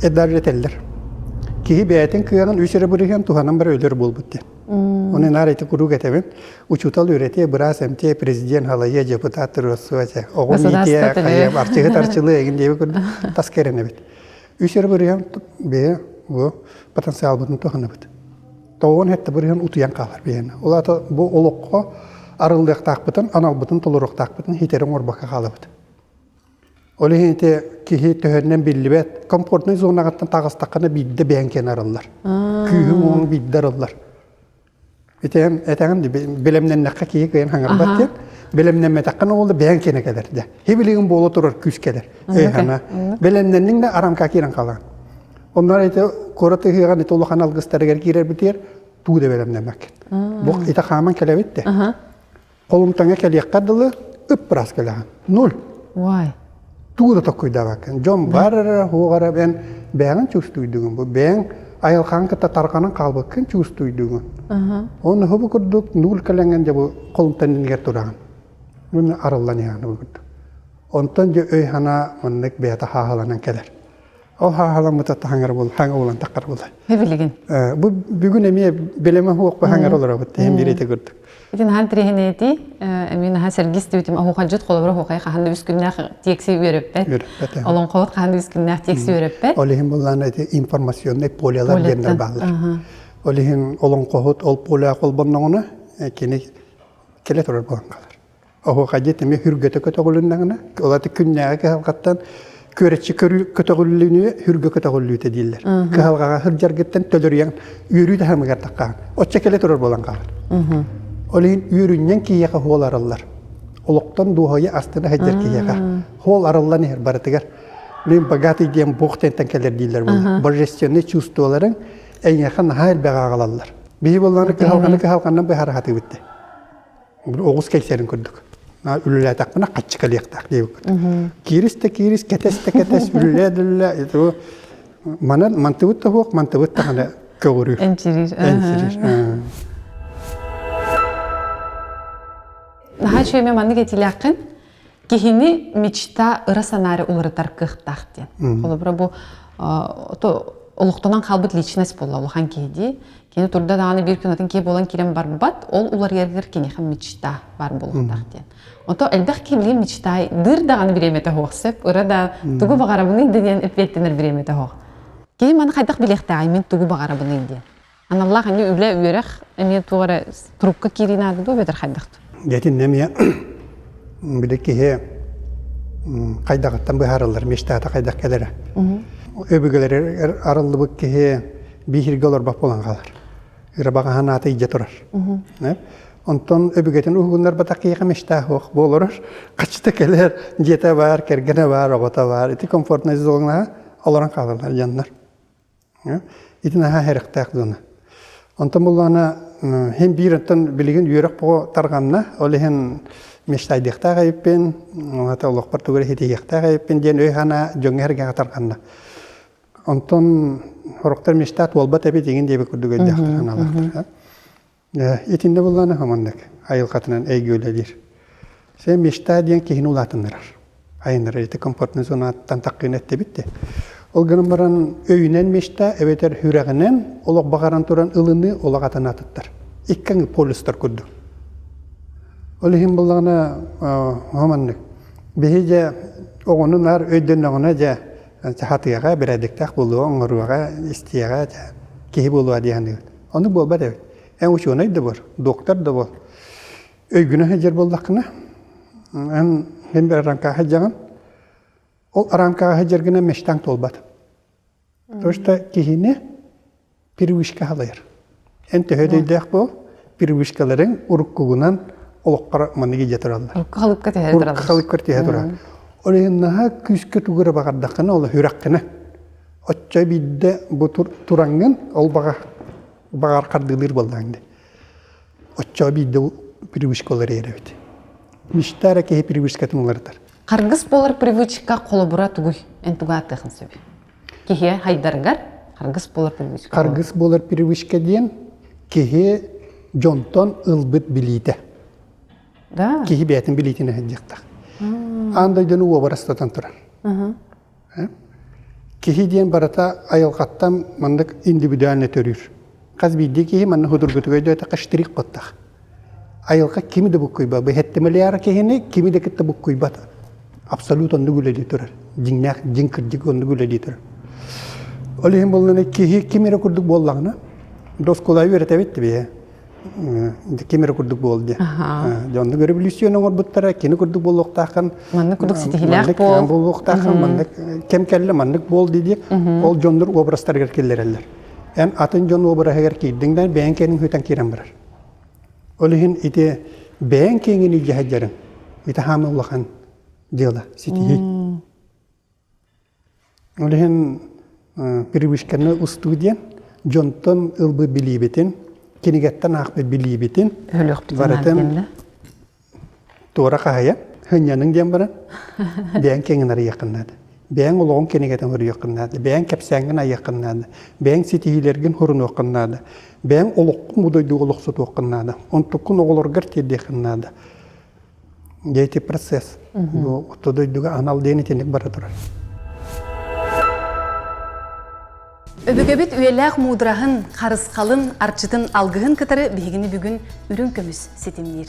эдэр этэллэр. Киһи бэйэтин кыаҕын үс эрэ бырыһыан туһанан бара өлөр буолбут диэн. Оны наар ити куруук этэбин. Учуутал үөрэтиэ, быраас эмтиэ, президент халайыа, депутат туруорсуо этэ. Оҕо иитиэ, хайа, арчыһыт арчылыа эгин диэби курдук тас кэрэнэбит. Үс эрэ бырыһыан бэйэ бу потенциалбытын туһанабыт. Тоҕуон хэттэ бырыһыан утуйан хаалар биһиэнэ. Ол аата бу олоххо арыллыахтаахпытын, аналбытын толоруохтаахпытын хитэри оҥорбокко хаалабыт. Ол иһин ити киһи төһөннөн биллибэт комфортнай зонаҕыттан таҕыстаххына биирдэ бэйэҥ киэн арыллар. Күүһүҥ-уоҕуҥ биирдэ арыллар. Ити этэҕин бэлэмнэннэххэ киһи кыайан хаҥарбат диэн. Бэлэмнэммэтэххинэ ол да бэйэҥ киэнэ кэлэр дэ. Хибилигин буола турар күүс кэлэр. Өй-хана. Бэлэмнэнниҥ да арамка киирэн хаалаҕын. Оннор ити куорат ыһыаҕын ити улахан алгыстарыгар киирэрбитигэр туу да бэлэмнэммэккин. Бу ити хааман кэлэбит де. Холумтаҥа кэлиэххэ дылы ып-ыраас кэлэҕин. Нуль. Уай. Туу да токкуйдаабаккын. Дьон бар эрэ, хуох эрэ бэйэҥ бэйэҕин чувствуйдугун бу. Бэйэҥ айылҕаҕын кытта тарҕанан хаалбыккын чувствуйдугун. Оны бу курдук нуль кэлэҥҥин дьэ бу холумтан иннигэр тураҕын. Уонна арыллан иһэҕин бу курдук. Онтон дьэ өй-санаа маннык бэйэтэ хааһыланан кэлэр. Ол хааһаламмыта таһаҥар буол, хаҥа буолан таххар буолар. Билигин. Бу бүгүн эмиэ билэмэ хуохпа хаҥар олоробут тиһэн биир ити курдук. Ити наһаа интэриэһинэй эмиэ наһаа сэргис диэбитим оһуохайдьыт холобура оһуохай хаһан да үс күннээх тиэкси үөрэппэт. Үөрэппэт. Олоҥхобут хаһан да үс күннээх тиэкси үөрэппэт. Ол иһин буллаан ити информационнай полялар диэннэр бааллар. Ол иһин олоҥхоһут ол поля холбонноҕуна кини кэлэ турар буолан хаалар. Оһуохайдьыт эмиэ хүргэтэ көтөҕүлүннэҕинэ, ол аты күннээҕи кыһалҕаттан күөрэччи көтөҕүллүүнү хүргэ көтөҕүллүүтэ дииллэр. Кыһалҕаҕа сылдьаргыттан төлөрүйэн үөрүү таһымыгар таххаан. Оччо кэлэ турар буолан хаалар. Ол иһин үөрүнньэҥ киһиэхэ хуол арыллар. Олохтон дуоһуйа астына сылдьар киһиэхэ хуол арыллан иһэр барытыгар. Блин, богатый диэн бог диэнтэн кэлэр дииллэр буолар. Божественный чувстволарыҥ эйиэхэ наһаа элбэҕи аҕалаллар. Биһи буоллаҕына кыһалҕаны кыһалҕаннан быһара сатыыбыт дии. Оҕус кэйсэрин курдук. Үлэлээтэхпинэ хаччы кэлиэхтээх диэбиккит. Киирис да киирис, кэтэс да кэтэс, үлэлээ да үлэлээ. Манан мантыбыт да суох, мантыбыт даҕаны көҕүрүүр. Энчириир. Энчириир. Наһаа үчүгэй маннык этилээххин. Киһини мечта ыра санаары уларытар кыахтаах диэн. Холобура бу олохтонон хаалбыт личность буолла улахан киһи дии. Кини турда даҕаны биир күн атын киһи буолан киирэн барбат, ол уларыйарыгар киниэхэ мечта баар буолуохтаах диэн. Ото элбэх киһи билигин мечтай дыр даҕаны бириэмэтэ суох сөп, ыра да тугу баҕарабыный да диэн эппиэттэнэр бириэмэтэ суох. Киһи маны хайдах билиэхтээҕий мин тугу баҕарабыный диэн. Аналлаах эмиэ үлэ, үөрэх эмиэ туох эрэ турукка киирии наада дуо эбэтэр хайдах Дьэтин эмиэ били киһи хайдаҕыттан быһаарыллар, мечтата хайдах кэлэрэ. Өбүгэлэр арыллыбыт киһи биһиргэ олорбот буолан хаалар. Ырабаҕа санаата илдьэ турар. Онтон өбүгэтин уһугуннарбатах киһиэхэ мечта суох буолар. Хаччыта кэлэр, дьиэтэ баар, кэргэнэ баар, оҕото баар. Ити комфортнай зонаҕа олорон хаалаллар дьоннор. Ити наһаа сэрэхтээх зона. Онтон буллаҕына һин биир оттон билигин үөрэх боҕо тарҕанна. Ол иһин мечтайдыахтаах эбиппин, ол олохпор тугу эрэ ситиһиэхтээх эбиппин диэн өй-санаа дьоҥҥо-сэргэҕэ тарҕанна. Онтон сорохтор мечта туолбат эбит игин диэбит курдук өйдөөхтөр санаалаахтар. Итиннэ буллаана хомоннук айылҕатынан эйгэ үлэлиир. Сен мечта диэн киһини улаатыннарар. Айыннарар ити комфортный зонаттан таххыын эттибит де. Ол гынан баран өйүнэн мечта эбэтэр сүрэҕинэн олох баҕаран туран ылыныы олох атын атыттар. Икки полюстар курдук. Ол иһин буллаҕына хомоннук. Биһи дьэ оҕону наар өйдөннөҕүнэ дьэ хатыаҕа, бэрээдэктээх буолуоҕа, оҥоруоҕа, истиэҕэ, киһи буолуоҕа дии саныыбыт. Оннук буолбат эбит. Эн учуонай да буол, доктор да буол. Өйгүнэн сылдьар буоллаххына, эн эн бір арамкаҕа сылдьаҕын, ол арамкаҕа сылдьаргынан мечтаҥ туолбат. Потому что киһини привычка халайар. Эн төһө өйдөөх буол, привычкаларыҥ уруккугунан олоххор маннык илдьэ тураллар. Урукку халыпка түһэ тураллар. Урукку халыпка түһэ турар. Ол иһин наһаа күүскэ тугу эрэ баҕардаххына, ол сүрэххинэ. Оччо биирдэ бу тураҥҥын ол баҕа баҕар хардыылыыр буоллаҕыҥ дии. Оччо биирдэ привычка уларыйар эбит. Мечта эрэ киһи привычкатын уларытар. Харгыс буолар привычка холобура тугуй? Эн тугу ааттыахын сөбүй? Киһи хайдарыгар харгыс буолар привычка. Харгыс буолар привычка диэн киһи дьонтон ылбыт билиитэ. Да. Киһи бэйэтин билиитин сылдьыахтаах. Аан дойдуну уобарастатан турар. Киһи диэн барыта айылҕаттан маннык индивидуально төрүүр. Хас биирдии киһи манна судургутук өйдөөтөххө штрих кодтаах. Айылҕа кими да буккуйбат. Бэһэттэмэлиара киһини кими да кытта буккуйбат. Абсолют оннук үлэлии турар. Дьиҥнээх, дьиҥ кырдьык оннук үлэлии турар. Ол иһин буоллаҕына киһи ким эрэ курдук буоллаҕына, доскуолаҕа үөрэтэбит дии ким эрэ курдук буол диye. Дьоннук революцияны оҥорбуттара, кини курдук буолуохтааххын. Маннык курдук ситиһиилээх буол. Буолуохтааххын, маннык кэм кэллэ, маннык буол дии ол дьоннор образтарыгар киллэрэллэр. Эн атын дьон обраһыгар киирдиҥ да бэйэҥ кэниҥ хүтэн киирэн барар. Ол иһин ити бэйэҥ киэҥин илдьэ сылдьарыҥ, ити хаамы улахан дьыала, ситиһии. Ол иһин привычканы устуу диэн дьонтон ылбыт билиибитин, кинигэттэн аахпыт билиибитин барытын туора хаһыйан, сынньаныҥ диэн баран, бэйэҥ киэҥин арыйыаххын наада. Бэйэҥ олоҕуҥ кинигэтин суруйуоххун наада, бэйэҥ кэпсээҥҥин айыаххын наада, бэйэҥ ситиһиилэргин сурунуоххун наада, бэйэҥ олоххун бу дойдуга олохсутуоххун наада, онтуккун оҕолоргор тиэрдиэххин наада. Дьэ ити процесс. Бу орто дойдуга анал диэн итинник бара турар. Өбүгэбит үйэлээх муудараһын, харысхалын, арчытын, алгыһын кытары биһигини бүгүн үрүҥ көмүс ситимниир.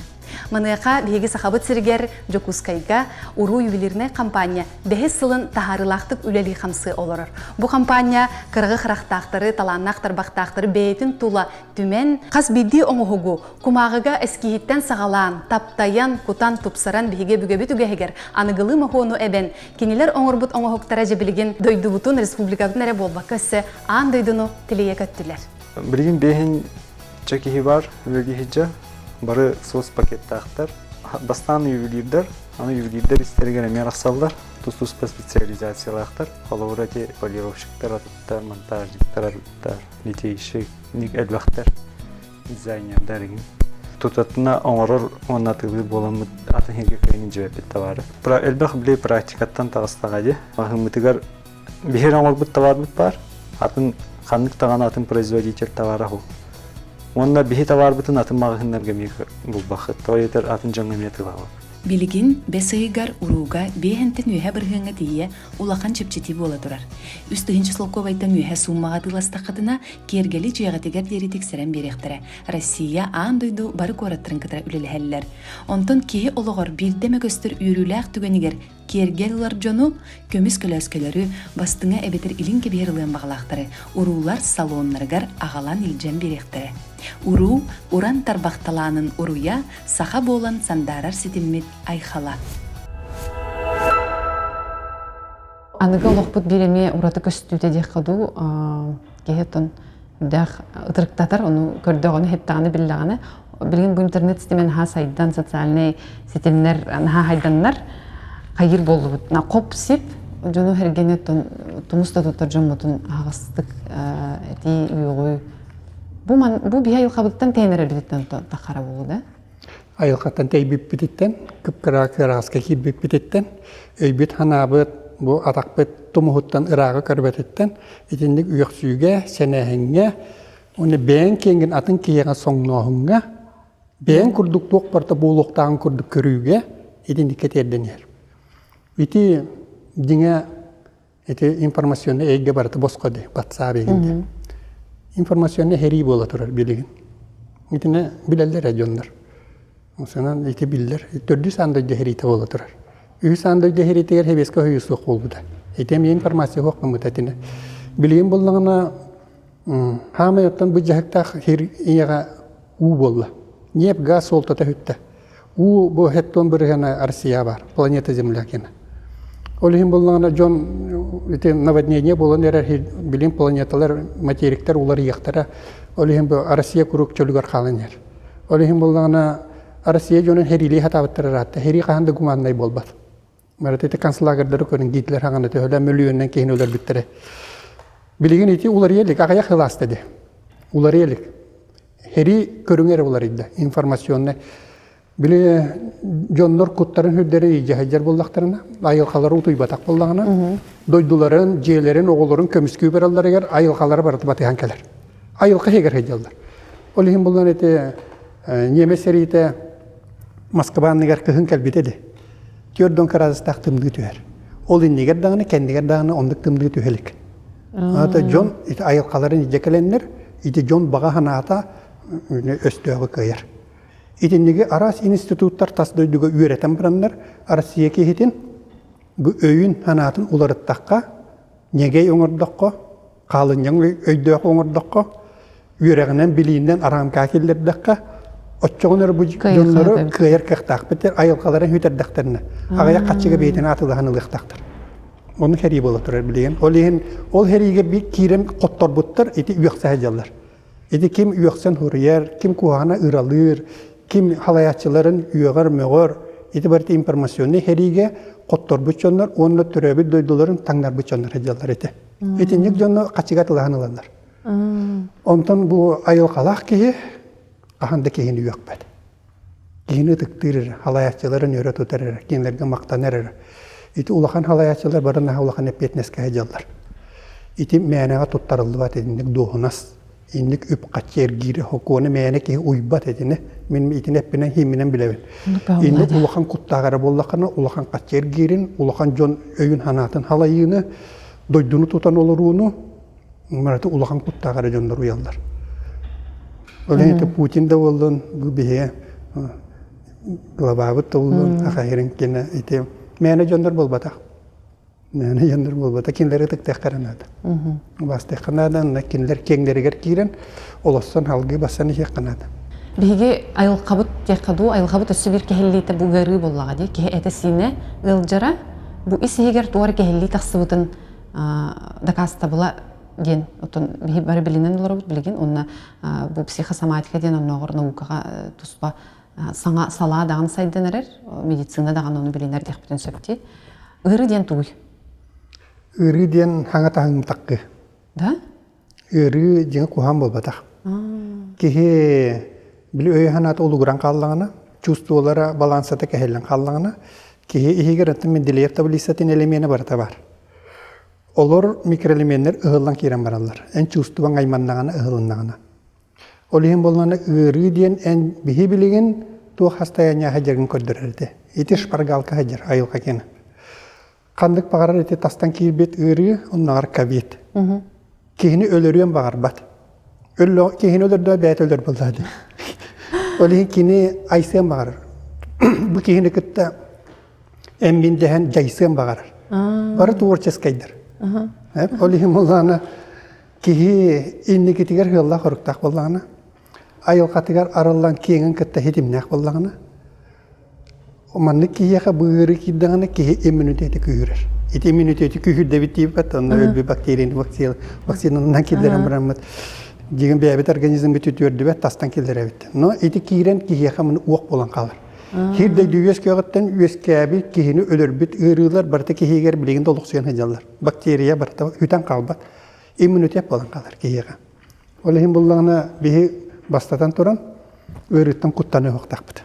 Маныаха биһиги Сахабыт сиригэр Дьокуускайга уруу ювелирнай компания бэһис сылын таһаарыылаахтык үлэлии-хамсыы олорор. Бу компания кыраҕы харахтаахтары, талааннаах тарбахтаахтары бэйэтин тула түмэн, хас биирдии оҥоһугу Кумааҕыга эскиһиттэн саҕалаан, таптайан, кутан, тупсаран биһиги өбүгэбит үгэһигэр аныгылыы моһуону эбэн, кинилэр оҥорбут оҥоһуктара дьэ билигин дойдубутун, республикабытын эрэ буолбакка өссө аан дойдуну тилийэ көттүлэр. Билигин бэһин чэ киһи бар, үлэлиһидьэ, бары соцпакеттаахтар. Бастаан ювелирдэр, аны ювелирдэр истэригэр эмиэ арахсаллар, тус-туспа специализациялаахтар. Холобура ити полировщиктар, атыттар, монтажниктар, арыттар, литейщик, элбэхтэр. дизайнердар игин тутатына оҥорор уонна атыылыыр буоламмыт атын сиргэ кыайан илдьибэппит товары. Элбэх били практикаттан таҕыстаҕа дии. Маһыммытыгар биһир оҥорбут товарбыт баар, атын ханнык даҕаны атын производитель товара ху. Уонна биһи товарбытын атын маҕаһыыннарга эмиэ булбаххыт. Тоҕо диэтэр атын дьоҥҥо эмиэ атыылаабат. Билигин бэс ыйыгар урууга биэһэнтэн үөһэ бырыһыаҥҥа тиийэ улахан чэпчэтии буола турар. 3000 солкуобайтан үөһэ сууммаҕа атыыластаххытына, киэргэли дьиэҕитигэр диэри тиксэрэн биэриэхтэрэ. Россия аан дойду бары куораттарын кытары үлэлэһэллэр. Онтон киһи олоҕор биирдэ эмэ көстөр үөрүүлээх түгэнигэр киэргэл ылар дьону, көмүс көлөөскөлөрү, бастыҥа эбэтэр илин кэбиһэр ылыан баҕалаахтары уруулар салоннарыгар аҕалан илдьэн биэриэхтэрэ. Уруу, уран тарбах талаанын уруйа, саха буолан сандаарар ситиммит айхала. Аныгы олохпут биир эмиэ ураты көстүүтэ диэххэ дуу, киһи оттон үрдээх ытырыктатар, ону көрдөҕүнэ, иһиттэҕинэ, биллэҕинэ, билигин бу интернет ситимэ наһаа сайдан, социальнай ситимнэр наһаа хайданнар, хайыыр буоллубут. На хоп-сип дьону сэргэни оттон тумус да туттар дьоммутун аһаҕастык этии үөҕүү. Бу ман бу биһи айылҕабыттан тэйэн эрэрбититтэн тахара буолуу да? Айылҕаттан тэйбиппититтэн, кып-кыра кырааска киирбиппититтэн, өйбүт-санаабыт бу атахпыт тумуһуттан ырааҕы көрбөтүттэн итинник үөхсүүгэ, сэнээһиҥҥэ уонна бэйэҥ киэҥҥин атын киһиэхэ соҥнооһуҥҥа, бэйэҥ курдук туох барыта буолуохтааҕын курдук көрүүгэ итинниккэ тиэрдэн иһэр. Ити дьиҥэ Ити информационнай эйгэ барыта босхо дии, батсаап игин диэн. Информационнай хэрии буола турар билигин. Итини билэллэр ээ дьоннор. Осонон ити биллэр. Төрдүс аан дойду хэриитэ буола турар. Үһүс аан дойду хэриитигэр хэбиэскэ хоһуйуу суох буолбута. Ити эмиэ информация суох гыммыта итини. Билигин буллаҕына хаамай оттон бу дьаһыктаах хир ийэҕэ уу буолла. Ньиэп газ суолтата сүттэ. Уу бу хеттон бырыһыана Россия бар, планета Земля кена. Ол иһин буллаҕына дьон ити наводнение буолан эрэр билим планеталар, материктар уларыйыахтара. Ол иһин бу Россия куруук чөлүгэр хаалан иһэр. Ол иһин буллаҕына Россия дьонун хэриилии сатаабыттар ыраатта. Хэрии хаһан да гуманнай буолбат. Марат ити концлагердары көрүн Гитлер хаҕана төһөлөө мөлүйүөннэн киһини өлөрбүттэрэ. Билигин ити уларыйа илик, аҕыйах сыл ааста дии. Уларыйа илик. Сэрии көрүҥэ эрэ уларыйда, информационнай. Били дьоннор куттарын үрдэрин илдьэ сылдьар буоллахтарына, айылҕалара утуйбатах буоллаҕына, дойдуларын, дьиэлэрин, оҕолорун көмүскүү баралларыгар айылҕалара барыта батыһан кэлэр. Айылҕа иһигэр сылдьаллар. Ол иһин булан ити ньиэмэс сэриитэ Москва анныгар кыһын кэлбитэ дии. Түөрт кыраадыстаах тымныы түһэр. Ол иннигэр даҕаны, кэннигэр даҕаны оннук тымныы түһэ илик. Ата дьон ити айылҕаларын илдьэ кэлэннэр, ити дьон баҕа санаата өстөөҕү кыайар. Итинниги араас институттар тас дойдуга үөрэтэн бараннар, Россия киһитин бу өйүн санаатын уларыттахха, ньэгэй оҥордоххо, хаалынньаҥ өйдөөх оҥордоххо, үөрэҕинэн, билиинэн арамкаа киллэрдэххэ, оччоҕуна эрэ бу дьоннору кыайар кыахтаахпыт, айылҕаларын сүтэрдэхтэринэ, аҕыйах хаччыга бэйэтин атыылаһан ылыахтаахтар. Ону сэрии буола турар билигин. Ол иһин ол сэриигэ биир киирэн хотторбуттар ити үөхсэ сылдьаллар. Ити ким үөхсэн суруйар, ким куһаҕана ыралыыр, ким халайааччыларын үөҕэр-мөҕөр, ити барыта информационнай сэриигэ хотторбут дьоннор уонна төрөөбүт дойдуларын таҥнарбыт дьоннор сылдьаллар ити. Итинник дьону хачыга тылаһан ылаллар. Онтон бу айылҕалаах киһи хаһан да киһини үөхпэт. Киһини ытыктыыр эрэ, халайааччыларын өрө тутар эрэ, кинилэргэ махтанар эрэ. Ити улахан халайааччылар бары наһаа улахан эппиэтинэскэ сылдьаллар. Ити мээнэҕэ туттарыллыбат итинник дуоһунас, инник үп-харчы эргиирэ сокуону мээнэ киһи уйбат итини. Мин итини эппинэн хиимминэн билэбин. Инник улахан куттаах эрэ буоллаххына, улахан харчы эргиирин, улахан дьон өйүн-санаатын халайыыны, дойдуну тутан олорууну Мараты улахан куттаах эрэ дьоннор уйаллар. Ол иһин Путин да буоллун, бу биһиги главабыт да буоллун, ахайырын кинэ ити мээнэ дьоннор буолбатах. Мээнэ дьоннор буолбатах. Кинилэри ытыктыахтара наада. Бастыахха наада, онно кинилэр киэҥнэригэр киирэн, олоссон халгыы бассан иһиэххэ наада. Биһиги айылҕабыт диэххэ дуу, айылҕабыт өссө биир кэһиллиитэ бу ыарыы буоллаҕа дии. Киһи этэ-сиинэ ыалдьара, бу ис иһигэр туох эрэ кэһиллии тахсыбытын дакаастабыла диэн оттон биһи бары билинэн олоробут билигин уонна бу психосоматика диэн оннооҕор наукаҕа туспа саҥа салаа даҕаны сайдан эрэр медицина даҕаны ону билинэр диэхпитин сөп дии ыарыы диэн тугуй ыарыы диэн хаҥа таһымтаккы да Ыарыы дьиҥэ куһаҕан буолбатах. Киһи били өйө-санаата улугуран хааллаҕына, чувстволара балансата кэһиллэн хааллаҕына, киһи иһигэр оттон Менделеев таблицатын элеменэ барыта баар. Олор микроэлеменнэр ыһыллан киирэн бараллар. Эн чувствоҥ айманнаҕына, ыһылыннаҕына. Ол иһин буоллаҕына ыарыы диэн эн биһи билигин туох состояние сылдьаргын көрдөрөр этэ. Ити шпаргалка сылдьар айылҕа киэнэ. Ханнык баҕарар ити тастан киирбит ыарыы оннооҕор ковид. Киһини өлөрүөн баҕарбат. Өллө киһини өлөрдөө бэйэтэ өлөр буоллаа дии. Ол иһин кини айсыан баҕарар. Бу киһини кытта эммин дэһэн дьайсыан баҕарар. Бары творческайдар. Ол иһин буоллаҕына киһи инникитигэр ыаллаах-хоруктаах буоллаҕына, айылҕатыгар арыллан киэҥин кытта ситимнээх буоллаҕына, Маннык киһиэхэ бу ыарыы киирдэҕинэ киһи иммунитети күүһүрэр. Ити иммунитети күүһүрдэбит диэбэт, онно өлбүт бактерияны вакцинанан киллэрэн бараммыт дьиҥин бэйэбит организммыт үтүөрдүбэт, тастан киллэрэбит. Но ити киирэн киһиэхэ муну уох буолан хаалар. Сир дойду үөскүөҕүттэн үөскээбит киһини өлөрбүт ыарыылар барыта киһигэр билигин да олохсуйан сылдьаллар. Бактерия барыта сүтэн хаалбат. Иммунитет буолан хаалар киһиэхэ. Ол иһин буллаҕына биһи бастатан туран ыарыыттан куттаныа суохтаахпыт.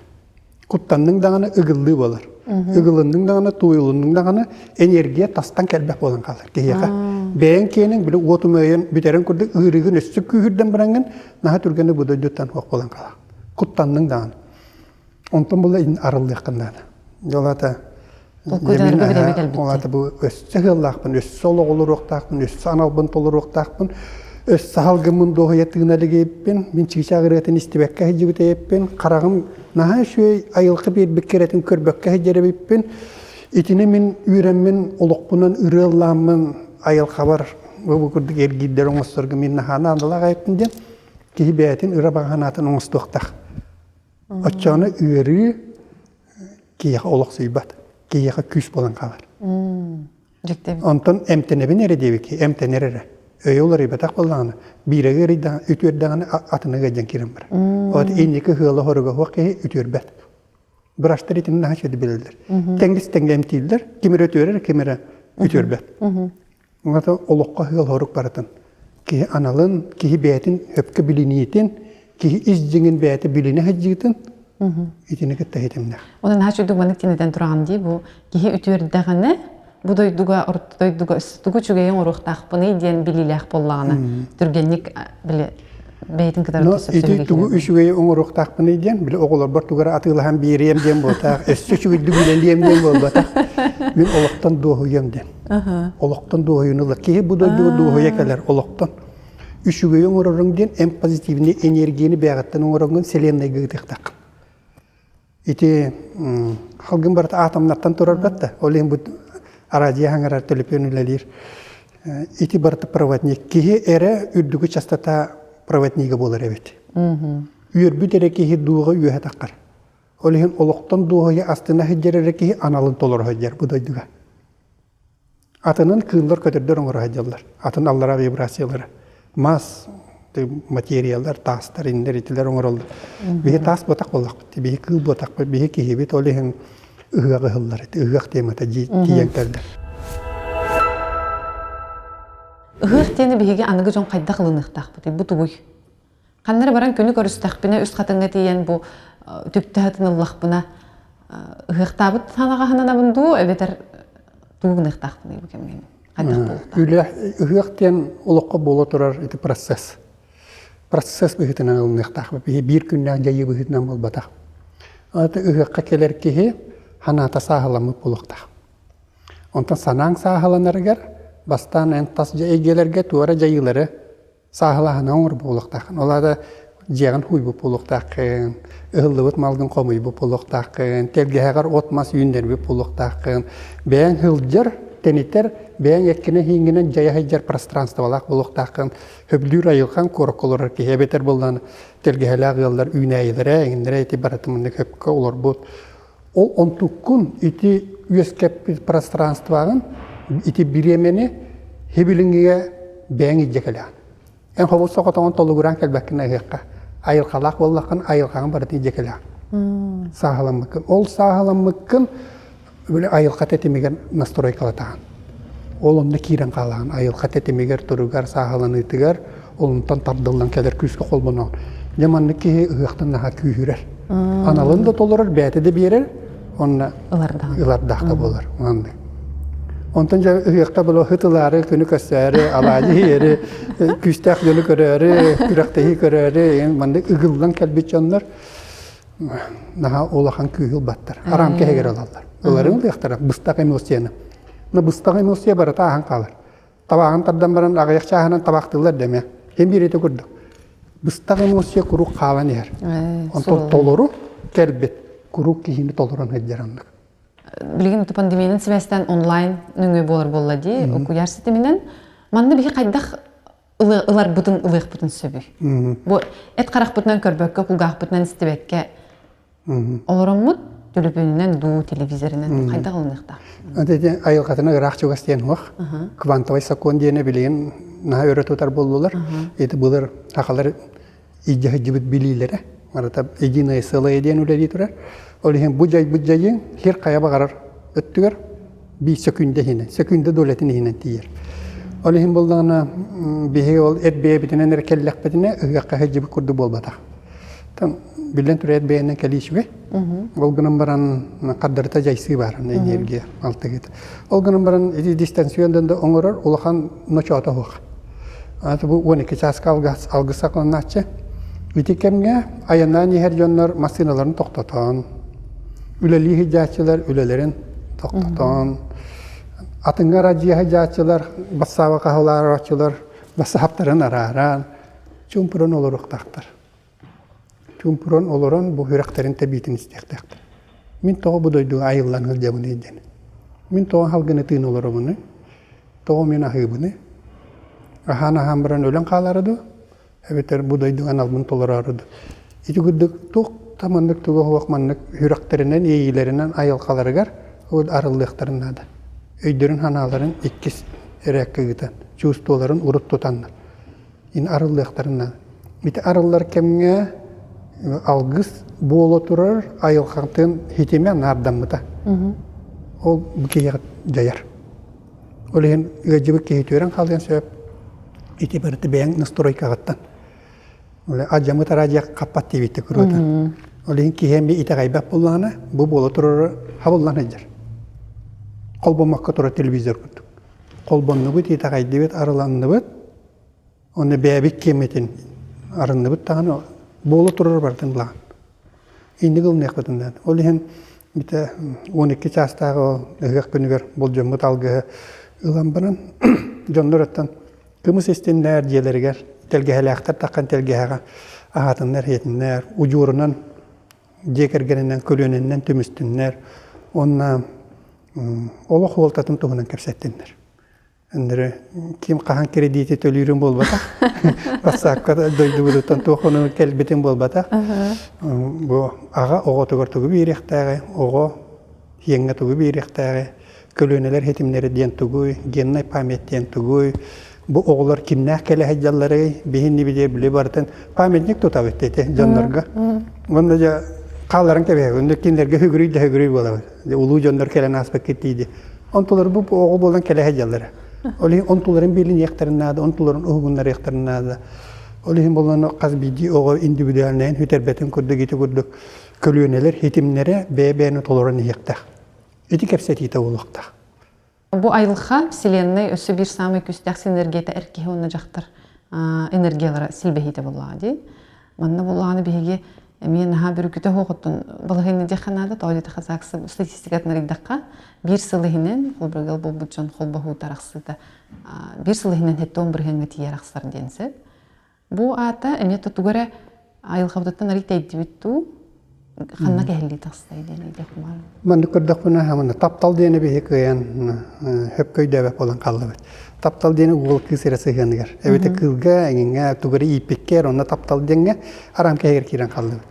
Куттанныҥ даҕаны ыгыллыы буолар. Ыгылынныҥ даҕаны, тууйулуннуҥ даҕаны энергия тастан кэлбэх буолан хаалар киһиэхэ. Бэйэҥ киэниҥ били уот умайан бүтэрин курдук ыарыыгын өссө күүһүрдэн бараҥҥын наһаа түргэнник бу дойдуттан суох буолан хаалар. Куттанныҥ даҕаны. Онтон була арыллыаххын наада. Дьолата Толкуйданарга бириэмэ кэлбит. Ол аата бу өссө ыаллаахпын, өссө олох олоруохтаахпын, өссө аналбын толоруохтаахпын, өссө салгыммын дуоһуйа тыына илигиппин, мин чыычаах ырыатын истибэккэ сылдьыбыт эбиппин, хараҕым наһаа үчүгэй айылҕа биэрбит кэрэтин көрбөккө сылдьар эбиппин. Итини мин үөрэммин олохпунан ырыаллааммын айылҕабар бу курдук эргиирдэр оҥосторго мин наһаа наадалаах эбиппин диэн киһи бэйэтин ыра баҕа санаатын оҥостуохтаах. Оччоҕуна ыарыы киһиэхэ олохсуйбат, киһиэхэ күүс буолан хаалар. Онтон эмтэнэбин эрэ диэбикки, эмтэнэр эрэ. Өйө уларыйбатах буоллаҕына, биирэ ыарыйдаҕына, үтүөрдэҕинэ атыны ыалдьан киирэн барар. Вот инники ыала-хоруга суох киһи үтүөрбэт. Врачтар итини наһаа үчүгэй билэллэр. Тэҥис тэҥҥэ эмтииллэр, ким эрэ үтүөрэр, ким эрэ үтүөрбэт. Оҥото олоххо ыал-хорук барытын. Киһи аналын, киһи бэйэтин өпкө билиниитин, киһи ис дьиҥин бэйэтэ билинэ сылдьыытын итини кытта ситимнээх. Онон наһаа үчүгэй маннык тинэтэн тураҕын дии бу киһи үтүөрдэҕинэ бу дойдуга орто дойдуга тугу үчүгэйи оҥоруохтаахпыный диэн билиилээх буоллаҕына түргэнник били бэйэтин кытары ити тугу үчүгэйи оҥоруохтаахпыный диэн били оҕолорбор тугу эрэ атыылаһан биэриэм диэн буолтаах өссө үчүгэйдик үлэлиэм диэн буолбатах мин олохтон дуоһуйуом диэн олохтон дуоһуйууну ылар киһи бу дойдуга дуоһуйа кэлэр олохтон үчүгэйи оҥороруҥ диэн эн позитивный энергияны бэйэҕиттэн оҥороҥҥун вселеннайга ыытыахтааххын Ити халгын барыта атомнартан турарбат да, ол иһин бу араадьыйа хаҥарар төлөпүөн үлэлиир. Ити барыта проводник. Киһи эрэ үрдүкү частота проводнига буолар эбит. Үөрбүт эрэ киһи дууҕа үөһэ таххар. Ол иһин олохтон дуоһуйа астына сылдьар эрэ киһи аналын толоро сылдьар бу дойдуга. Атынын кыыллар, көтөрдөр оҥоро сылдьаллар. Атын аллараа вибрациялара. Мас, материялар, таастар, иннэр, итилэр оҥороллор. Биһи таас буотах буоллахпыт, биһи кыыл буотахпыт, биһи киһибит, ол иһин ыһыах ыһыллар ити, ыһыах темата тиийэн кэллэ. Ыһыах диэни биһиги аныгы дьон хайдах ылыныахтаахпытый? Бу тугуй? Ханна эрэ баран күнү көрүстэхпинэ, үс хатыҥҥа тиийэн бу түптэ хатын ыллахпына, ыһыахтаабыт ханаҕаһынанабын дуу, эбэтэр тугу гыныахтаахпыный бу кэмҥэ хайдах буолуохтаах? Үлэ ыһыах диэн олоххо буола турар ити процесс. Процесс быһыытынан ылыныахтаах. Биир күннээх дьайыы быһыытынан буолбатах. Аты ыһыахха кэлэр киһи санаата сааһыламмыт буолуохтаах. Онтон санааҥ сааһыланарыгар бастаан эн тас эйгэлэргэ туора дьайыылары сааһылааһына оҥорбут буолуохтааххын. Ол аата дьиэҕин хууйбут буолуохтааххын, ыһыллыбыт малгын хомуйбут буолуохтааххын, тэлгэһэҕэр от-мас үүннэрбит буолуохтааххын, бэйэҥ сылдьар, тэнитэр, бэйэҥ эккинэн-сииҥҥинэн дьайа сылдьар пространстволаах буолуохтааххын, сөбүлүүр айылҕаҥ куоракка олорор киһи эбэтэр буоллаҕына тэлгэһэлээх ыаллар үүнээйилэрэ, эҥиннэрэ ити барыта маннык сөпкө олорбут. Ол онтуккун ити үөскэппит пространствоҕын ити бириэмэни хибилиҥҥигэ бэйэҥ илдьэ кэлэҕин. Эн хобус соҕотоҕун толугураан кэлбэккин ыһыахха. Айылҕалаах буоллаххын айылҕаҕын барытын илдьэ кэлэҕин. Сааһыламмыккын. Ол сааһыламмыккын били айылҕа тэтимигэр настройкалатаҕын. Ол онно киирэн хаалаҕын. Айылҕа тэтимигэр, туругар, сааһыланыытыгар олунтан тардыллан кэлэр күүскэ холбоноҕун. Дьэ маннык киһи ыһыахтан наһаа күүһүрэр. Аналын да толорор, бэйэтэ да биэрэр, онно ылардаах да буолар. Маннык. Онтон дьэ ыһыахта була хытылаары, күнү көрсөөрү, алаадьы иһээри, күүстээх дьону көрөөрү, күрэхтэһии көрөөрү, маннык ыгыллан кэлбит дьоннор наһаа улахан күүһү ылбаттар. Араам кэһигэр ылаллар. Ыларын ылыахтара, быстах эмоцияны. Но быстах эмоция барыта ааһан хаалар. Табааҕын тардан баран аҕыйах чааһынан табаахтыыллар да эмиэ. Ким биэритэ курдук. Быстах эмоция куруук хаалан иһэр. Онтон толору кэлбит куруук киһини толорон сылдьар оннук. Билигин пандемиянан сибээстээн онлайн нөҥүө буолар буолла дии, куйаар ситиминэн. Манна биһи хайдах ыларбытын ылыахпытын сөбүй? Бу эт харахпытынан көрбөккө, кулгаахпытынан истибэккэ олороммут төлөпүөнүнэн дуу, телевизорынан дуу хайдах ылыныахтаах? Ити айылҕатына ыраах чугас диэн суох. Квантовай сокуон диэни билигин наһаа өрө тутар буоллулар. Ити былыр сахалар илдьэ сылдьыбыт билиилэрэ барыта единое целое диэн үлэлии турар. Ол иһин бу дьайбыт дьайыы сир хайа баҕарар өттүгэр биир сөкүүндэ иһинэн, сөкүүндэ долятын иһинэн тиийэр. Ол иһин буоллаҕына биһиги ол эт бэйэбитинэн эрэ кэллэхпитинэ ыһыахха сылдьыбыт курдук буолбатах. Биллэн турар эт бэйэнэн кэлии үчүгэй. Ол гынан баран хардарыта дьайсыы баар энергия алтыгыт. Ол гынан баран ити дистанционно да оҥорор улахан ночоото суох. Аты бу 12 чааска алгыс саҕаланааччы. Ити кэмҥэ айаннаан иһэр дьоннор массыыналарын тохтотон, үлэлии сылдьааччылар үлэлэрин тохтотон, атыҥҥа арадьыйа сылдьааччылар, бассааба хаһылаарааччылар бассааптарын арааран, чуумпуран олоруохтаахтар. Чуумпуран олорон бу сүрэхтэрин тэбиитин истиэхтээхтэр. Мин тоҕо бу дойдуга айыллан сылдьабыный диэн. Мин тоҕо халгыны тыын олоробунуй? Тоҕо мин аһыыбыный? Аһаан-аһаан баран өлөн хаалара дуу? Эбэтэр бу дойдуга аналбын толороору дуу? Ити курдук туох да маннык туга суох маннык сүрэхтэринэн, иэйиилэринэн айылҕаларыгар арыллыахтарын наада. Өйдөрүн-санааларын иккис эрээккэ ыытан, чувстволарын урут тутаннар. ин арыллыахтарын наада. Ити арыллар кэмҥэ алгыс буола турар айылҕатын хитимэ наардаммыта. Ол бу киһиэхэ дьайар. Ол иһин ыалдьыбыт киһи үтүөрэн хаалыан сөп. Ити барыта бэйэҥ настройкаҕыттан. Алдьаммыт араадьыйа хаппат диэбиттэ куруутун. Ол иһин киһи эмиэ итэҕэйбэт буоллаҕына, бу буола турара хабыллан сылдьар. Холбоммокко турар телевизор курдук. Холбоннубут, итэҕэйдибит, арыланныбыт, Онно бэйэбит киэммитин арынныбыт даҕаны буола турар барытын былаан. Инник ылыныахпытын наада. Ол иһин битэ 12 чаастааҕы ыһыах күнүгэр болдьоммут алгыһы ылан баран дьоннор оттон кымыс истиннэр дьиэлэригэр тэлгэһэлээхтэр таххан тэлгэһэҕэ аһаатыннар иһитиннэр удьуорунан дьиэ кэргэнинэн көлүөнэннэн түмүстүннэр уонна олох уолтатын туһунан кэпсэттиннэр. Өннөрө ким хаһан кредити төлүүрүн буолбатах. Ватсапка дойдубутуттан туох ону кэлбитин буолбатах. Бу аҕа оҕотугар тугу биэриэхтээҕи, оҕо иэҥҥэ тугу биэриэхтээҕи, көлүөнэлэр хитимнэрэ диэн тугуй, геннай память диэн тугуй, бу оҕолор кимнээх кэлэ сылдьалларый, биһинни биле били барытын памятник тутабыт ити дьоннорго. Уонна дьэ хаалларан кэбиһэбит. Онно кинилэргэ хүгүрүй да хүгүрүй буолабыт. Улуу дьоннор кэлэн ааспаккыт тиийди. Онтулар бу оҕо буолан кэлэ сылдьаллара. Ол иһин онтуларын билиниэхтэрин наада, онтуларын уһугуннарыахтарын наада. Ол иһин буолан хас биирдии оҕо индивидуальнайын сүтэрбэтин курдук ити курдук көлүөнэлэр хитимнэрэ бэйэ-бэйэни толорон иһиэхтээх. Ити кэпсэтиитэ буолуохтаах. Бу айылҕа, вселенная өссө биир саамай күүстээх синергията эр киһи уонна дьахтар энергиялара силбэһиитэ буоллаҕа дии. Манна буоллаҕына биһиги эмиэ наһаа бүрүкүтэ суохуттан балаһыанньа диэххэ наада, тоҕо диэтэххэ ЗАГС статистикатын арыйдахха, биир сыл иһинэн холборгал буолбут дьон холбоһуута арахсыыта биир сыл иһинэн 70 бырыһыаҥҥа тиийэ арахсар диэн сөп. Бу аата эмиэ тугу эрэ айылҕабытыттан арый тэйдибит дуу, ханна кэһиллии тахстай диэн ыйдах баар. Маннык көрдөхпүнэ, манна таптал диэни биһи кыайан хөпкө өйдөөбөт буолан хааллыбыт. Таптал диэни уол кыыс эрэ сыһыаныгар. Эбэтэ кыылга, эҥиҥҥэ, тугу эрэ ииппиккэ, онно таптал диэҥҥэ араам кэһигэр киирэн хааллыбыт.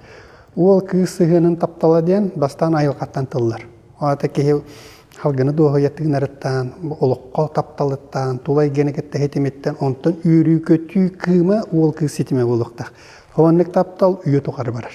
Уол кыыс сыһыанын таптала диэн бастаан айылҕаттан тыллар. Ол аата киһи Халгыны дуоһуйа тыынарыттан, олоххо тапталыттан, тула эйгэни кытта ситимиттэн, онтон үөрүү-көтүү кыыма уол кыыс ситимэ буолуохтаах. Оннук таптал үйэ тухары барар.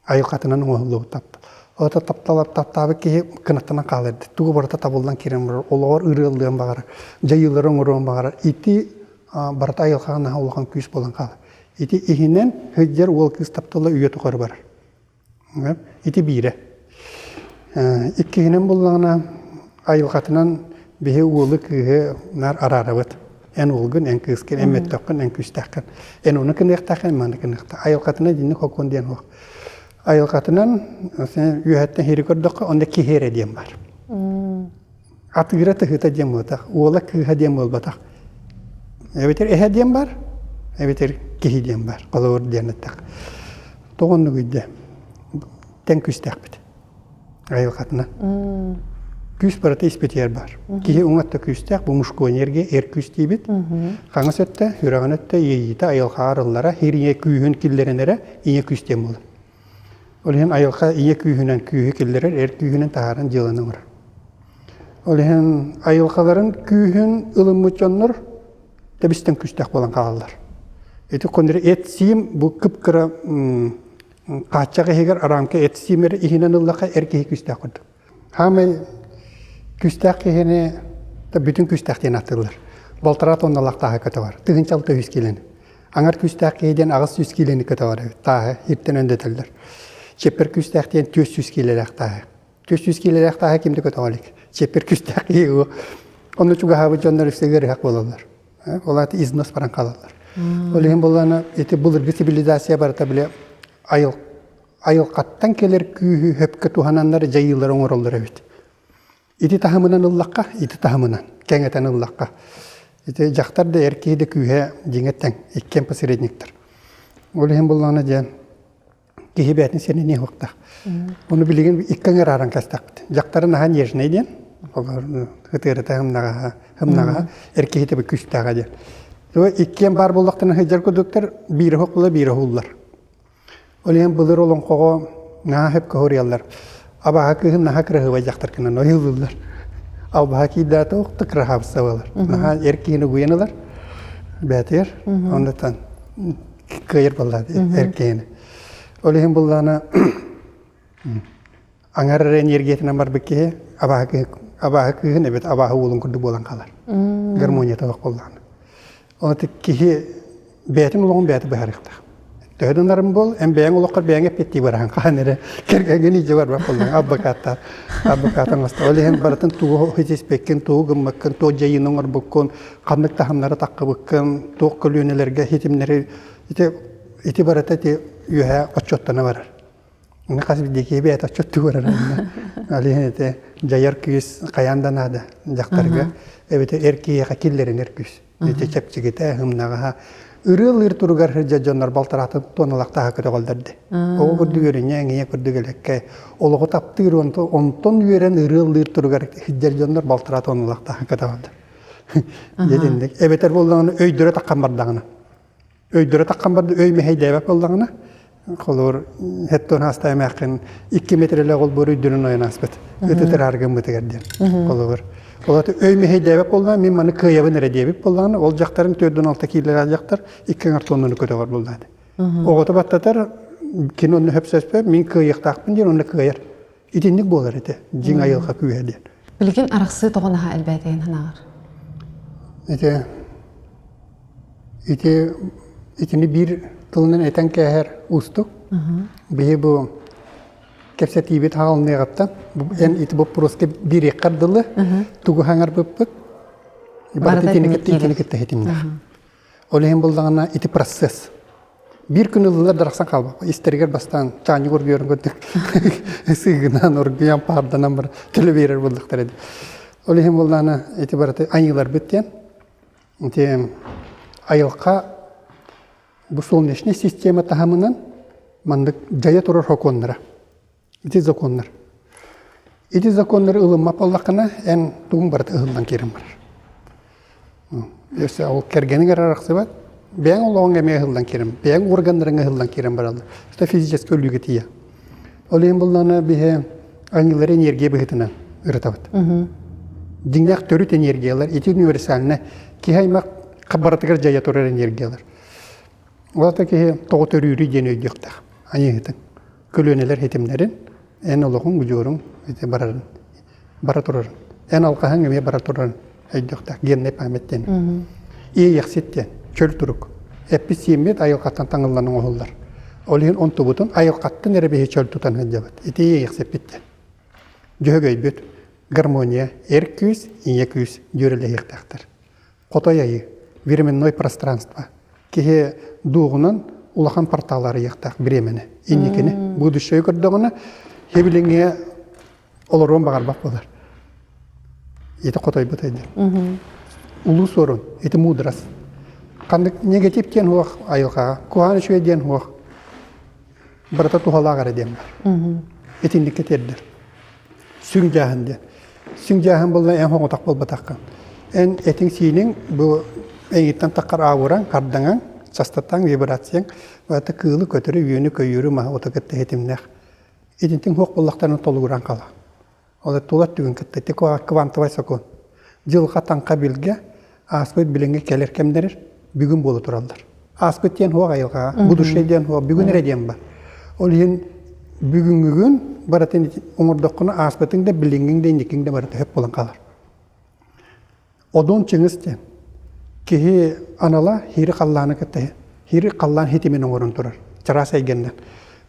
Айылҕатынан оҥоһуллубут таптал. Ото таптал таптаабыт киһи кынаттанан хаалар. Тугу барыта табыллан киирэн барар, олоҕор ырыаллыан баҕарар, дьайыылары оҥоруон баҕарар. Ити барыта айылҕаҕа наһаа улахан күүс буолан хаалар. Ити иһинэн сылдьар уол кыыс таптала үйэ тухары барар. Ити биирэ. Иккиһинэн буллаҕына, айылҕатынан биһи уолу кыыһы наар араарабыт. Эн уолгун, эн кыыскын, эн мөттөххүн, эн күүстээххин. Эн ону гыныахтааххын, маны гыныахтаах. Айылҕатынан итинник сокуон диэн суох. Айылҕатынан үөһэттэн иһири көрдөххө, онно киһи эрэ диэн баар. Атыыра тыһыта диэн буолбатах, уола кыыһа диэн буолбатах. Эбэтэр эһэ диэн бар, эбэтэр киһи диэн бар. Холобур диэн эттэххэ. Тоҕо оннугуй дэ? Тэҥ күүстээхпит. Айылҕатынан. Күүс барыта испитигэр бар. Киһи уҥа өттө күүстээх, бу мужской энергия эр күүс диибит. Хаҥас өттө, сүрэҕин өттө, иэйиитэ, айылҕа арыллара, сир ийэ күүһүн киллэринэрэ ийэ күүс диэн буолар. Ол иһин айылҕа ийэ күүһүнэн күүһү киллэрэр, эр күүһүнэн таһааран дьыаланы оҥорор. Ол иһин айылҕаларын күүһүн ылыммыт дьоннор тэбистэн күүстээх буолан хаалаллар. Ити көннөрү эт-сиим бу кып-кыра хааччах иһигэр араамка эт-сиим эрэ иһинэн ыллахха эр киһи күүстээх курдук. Хаамай күүстээх киһини бүтүн күүстээх диэн ааттыыллар. Балтараа тонналаах тааһы көтөҕөр. Тыһыынча 600 киилэни. Аҥар күүстээх киһи диэн 800 киилэни көтөҕөр эбит. Тааһы ииртэн өндөтөллөр. Чеппер күүстээх диэн 400 киилэлээх тааһы. 400 киилэлээх тааһы ким да көтөҕө илик. Чеппер күүстээх киһи Онно чугаһаабыт дьоннор үксэ ыарыһах буолаллар. Ол аата износ баран хаалаллар. Ол иһин буоллаҕына ити былыргы цивилизация барыта бile айыл айылҕаттан кэлэр күүһү хөпкө туһананнар дьайыылары оҥороллор эбит. Ити таһымынан ыллахха, ити таһымынан кэҥэтэн ыллахха. Ити дьахтар да эр киһи да күүһэ дьиҥэ тэҥ, иккиэн посредниктар. Ол иһин буоллаҕына дьэ киһи бэйэтин сиэнэниэ суохтаах. Ону билигин икки аҥар кэстэхпит. Дьахтары наһаа нежнэй диэн, олор ытыарыта һымнаҕаһа, һымнаҕаһа, эр киһи тэбэ күүстээҕэ диэн. Иккиэн баар буоллахтарына сылдьар курдуктар биирэ уһукулар, биирэ уһууллар. Ол иһин былыр олоҥхоҕо наһаа сөпкө суруйаллар. Абааһы кыыһын наһаа кыраһыабай дьахтар гынан ойуулууллар. Албаһа киирдээтэ охто кыраһаабыса буолар. Наһаа эр киһини угуйан ылар. Бээтигэр. Оннуттан кыайар буоллаа эр киһини. Ол иһин буллаана аҥар эрэ энергиятынан барбыт киһи абааһы абааһы кыыһын эбит абааһы уолун курдук буолан хаалар. Гармонията суох буоллаҕына. Ол киһи бэйэтин олоҕун бэйэтэ быһаарыахтаах. Төһө да нарын буол, эн бэйэҥ олоххор бэйэҥ эппиэттии бараһын хаһан эрэ кэргэҥҥин илдьэ барбат буоллаҥ, адвокаттар, адвокат оҥосто. Ол иһин барытын тугу хитиспеккин, тугу гыммыккын, туох дьайыыны оҥорбуккун, ханнык таһымнары таххыбыккын, туох көлүөнэлэргэ хитимнэри ити ити барыта ити үөһэ отчуоттана барар. Аны хас биирдии киһи бэйэтэ отчуоттуу барар онно. Ол иһин ити дьайар күүс хайаан да наада дьахтарга эбэтэр эр киһиэхэ киллэринэр күүс. Ити чэпчэкитэ, ымнаҕаһа. Ырыалыыр туругар сылдьар дьоннор балтараатын туоналахтааһа көтөҕөллөрдө. Оҕо курдук үөрүнньэҥ, ийэ курдук элэккэй. Олоҕу таптыыр онтон үөрэн ырыалыыр туругар сылдьар дьоннор балтараа туоналахтааһа көтөҕөллөр. Дьэ Эбэтэр буоллаҕына өйдөрө таххан бардаҕына. Өйдөрө таххан барда өй мэһэйдээбэт буоллаҕына, холобур, хеттон хаста эмээххин 2 метрэлээх олбуор өйдөрүн ойон ааспыт. Ытытыр аргыммытыгар диэн. Холобур. Ол өй мэһэйдээбэт буоллаҕына, мин маны кыайабын эрэ диэбит буоллаҕына, ол дьахтарым 4-6 киилэлээх дьахтар икки аҥар тоннаны көтөҕөр буоллаҕына. Оҕото баттатар, кини онно сөпсөспөт, мин кыайыахтаахпын диэн онно кыайар. Итинник буолар этэ, дьиҥ айылҕа күүһэ диэн. Билигин арахсыы тоҕо наһаа элбээтигин санааҕар? Ити ити итини биир тылынан этэн кээһэр уустук. Биһи бу кэпсэтиибит хаалыныаҕыттан эн ити боппуруоска биэриэххэр дылы тугу хаҥарбыппыт барыта итини кытта итини кытта хитимнээх. Ол иһин буллаҕына ити процесс. Биир күн ыллылар дарахсан хаалбаппа. Истэригэр бастаан чаанньык оргуйарын көрдүк. Сыыгынан оргуйан паарданан бар төлө биэрэр буоллахтар эди. Ол иһин буллаҕына ити барыта айыыларбыт диэн. Ити айылҕа бу солнечный система таһымынан маннык дьайа турар сокуоннара. Ити законнар. Ити законнары ылыммат буоллаххына, эн тугуҥ барыта ыһыллан киирэн барар. Өссө ол кэргэниҥ эрэ арахсыбат, бэйэҥ олоҕуҥ эмиэ ыһыллан киирэн, бэйэҥ органнарыҥ ыһыллан киирэн бараллар. Это физическэй өлүүгэ тиийэ. Ол иһин буллаҕына биһи айыллары энергия быһыытынан ырытабыт. Дьиҥнээх төрүт энергиялар, ити универсальнай киһи аймах барытыгар дьайа турар энергиялар. Ол ата киһи тоҕо төрүүрүй диэн өйдүөхтээх. Айыыһытын. Көлүөнэлэр хитимнэрин, эн олоҕуҥ, удьуоруҥ ити барарын, бара турарын. Эн алҕаһыҥ эмиэ бара турарын өйдүөхтээх. Геннай память диэн. Иэйэхсит диэн, чөл турук. Эппит-сииммит айылҕаттан таҥыллан оҥоһуллар. Ол иһин онтубутун айылҕаттан эрэ биһи чөл тутан сылдьабыт. Ити иэйэхсиппит диэн. Дьөһөгөйбүт, гармония, эр күүс, ийэ күүс дьүөрэлэһиэхтээхтэр. Хотой айыы, временной пространство. Киһи дуоҕунан улахан портал арыйыахтаах бириэмэни, инникини. Будущее көрдөҕүнэ, хебилиҥҥэ олоруон баҕарбат буолар. Ити хотойбут өйдөр. Улуу суорун, ити мудрас. Ханнык негатив диэн хуох айылҕаҕа, куһаҕан үчүгэй диэн хуох. Барыта туһалаах эрэ диэн бар. Итинниккэ тиэрдэр. Сүҥ дьааһын диэн. Сүҥ дьааһын буолла эн хоҥотох буолбатаххын. Эн этиҥ-сииниҥ бу эйигиттэн таххар ааураҥ, хардаҥаҥ, частотаҥ, вибрацияҥ барыта кыылы, көтөрү, үөнү-көйүүрү, маһы ото кытта ситимнээх. Итинтиҥ суох буоллахтарына толугуран хаалаҕын. Ол тула өттүгүн кытта ити квантовай сокуон. Дьылҕа таҥха билгэ ааспыт билиҥҥи кэлэр кэмнэрэр бүгүн буола тураллар. Ааспыт диэн суох айылҕаҕа, будущее диэн суох, бүгүн эрэ диэн бар. Ол иһин бүгүҥҥүгүн барытын оҥордоххуна ааспытыҥ да билиҥҥиҥ да инникиҥ да барыта сөп буолан хаалар. Одун Чыҥыс диэн киһи анала хири халлааны кытта хири халлаан хитимин оҥорон турар чараас эйгэннэн.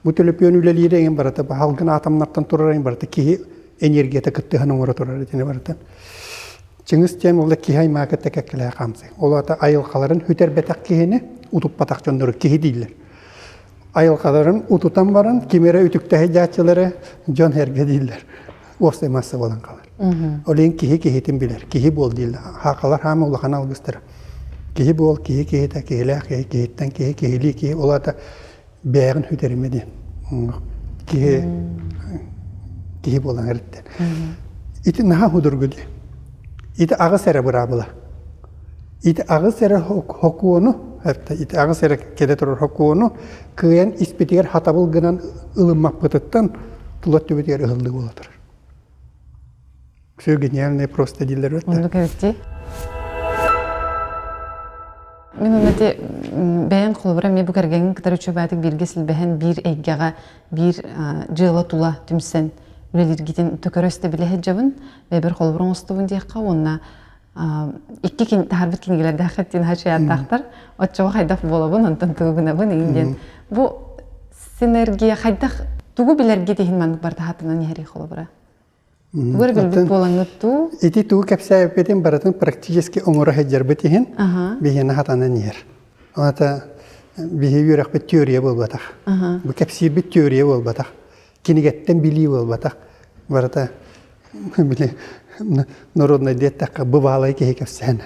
Бу төлөпүөн үлэлиирэ эҥин барыта халгын атомнартан турар эҥин барыта киһи энергията кыттыһан оҥоро турар итини барытын. Чыҥыс диэн ол киһи аймаҕа кытта кэккэлэһэ хаамсыы. Ол аата айылҕаларын сүтэрбэтэх киһини утуппатах дьоннору киһи дииллэр. Айылҕаларын утутан баран ким эрэ үтүктэһи дьааччылары дьон эргэ дииллэр. Уопсай масса буолан хаалар. Ол иһин киһи киһитин билэр. Киһи буол дииллэр. Хаакалар хаама улахан алгыстара. Киһи буол, киһи киһитэ, киһилээх киһи, киһиттэн киһи, киһилии киһи. Ол аата бэйэҕин сүтэримэ диэн. Киһи киһи буолан эриттэн. Ити наһаа судургу дии. Ити аҕыс эрэ быраабыла. Ити аҕыс эрэ хокуону, ити аҕыс эрэ кэлэ турар хокуону кыайан испитигэр хатабыл гынан ылыммаппытыттан тула өттүбүтүгэр ыһыллыы буола турар. Все гениальное просто дииллэр эбит. Оннук эбит дии. Мин онно ити бэйэҥ холобура эмиэ бу кэргэҥҥин кытары үчүгэйдик бииргэ силбэһэн биир эйгэҕэ биир дьыала тула түмсэн үлэлииргитин төкөрө истэ билэ сылдьабын. Бэйэбэр холобур оҥостобун диэххэ уонна. Икки таһарбыт кинигэлэрдээх диэн хачыйааттаахтар. Оччоҕо хайдах буолабын, онтон тугу гынабын игин диэн. Бу синергия хайдах тугу билэргит иһин маннык барыта хатанан иһэрий холобура? Тугу эрэ билбит буолаҥҥыт дуу? Ити тугу кэпсээбиппитин барытын практически оҥоро сылдьарбыт иһин биһиэнэ хатанан иһэр. Оната биһи үөрэхпит теория буолбатах. Бу кэпсиирбит теория буолбатах. Кинигэттэн билии буолбатах. Барыта били народнай диэттэххэ бывалай киһи кэпсээн.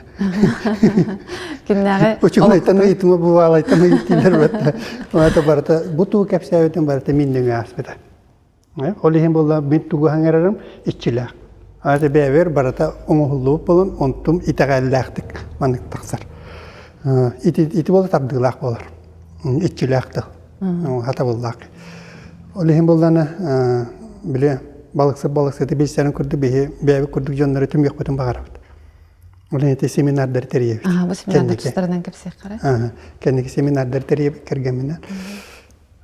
Киннээҕи Учуонайтан ыйытыма бывалайтан ыйыттыылар барыта. Оната барыта бу тугу кэпсээбитин барыта мин нөҥүө ааспыта. Ол иһин буолла мин тугу хаҥарарым иччилээх. Аата бэйэбэр барыта оҥоһуллубут буолан, онтум итэҕэллээхтик маннык тахсар. Ити, ити буола тардыылаах буолар. Иччилээх тыл. Хатабыллаах. Ол иһин буоллаана били балыксыт балыксыты билсэрин курдук биһи бэйэбит курдук дьоннору түмүөхпүтүн баҕарабыт. Ол иһин ити семинардары тэрийэбит. Бу семинардар тустарынан кэпсиэххэ Кэнники семинардары тэрийэбит кэргэмминэн.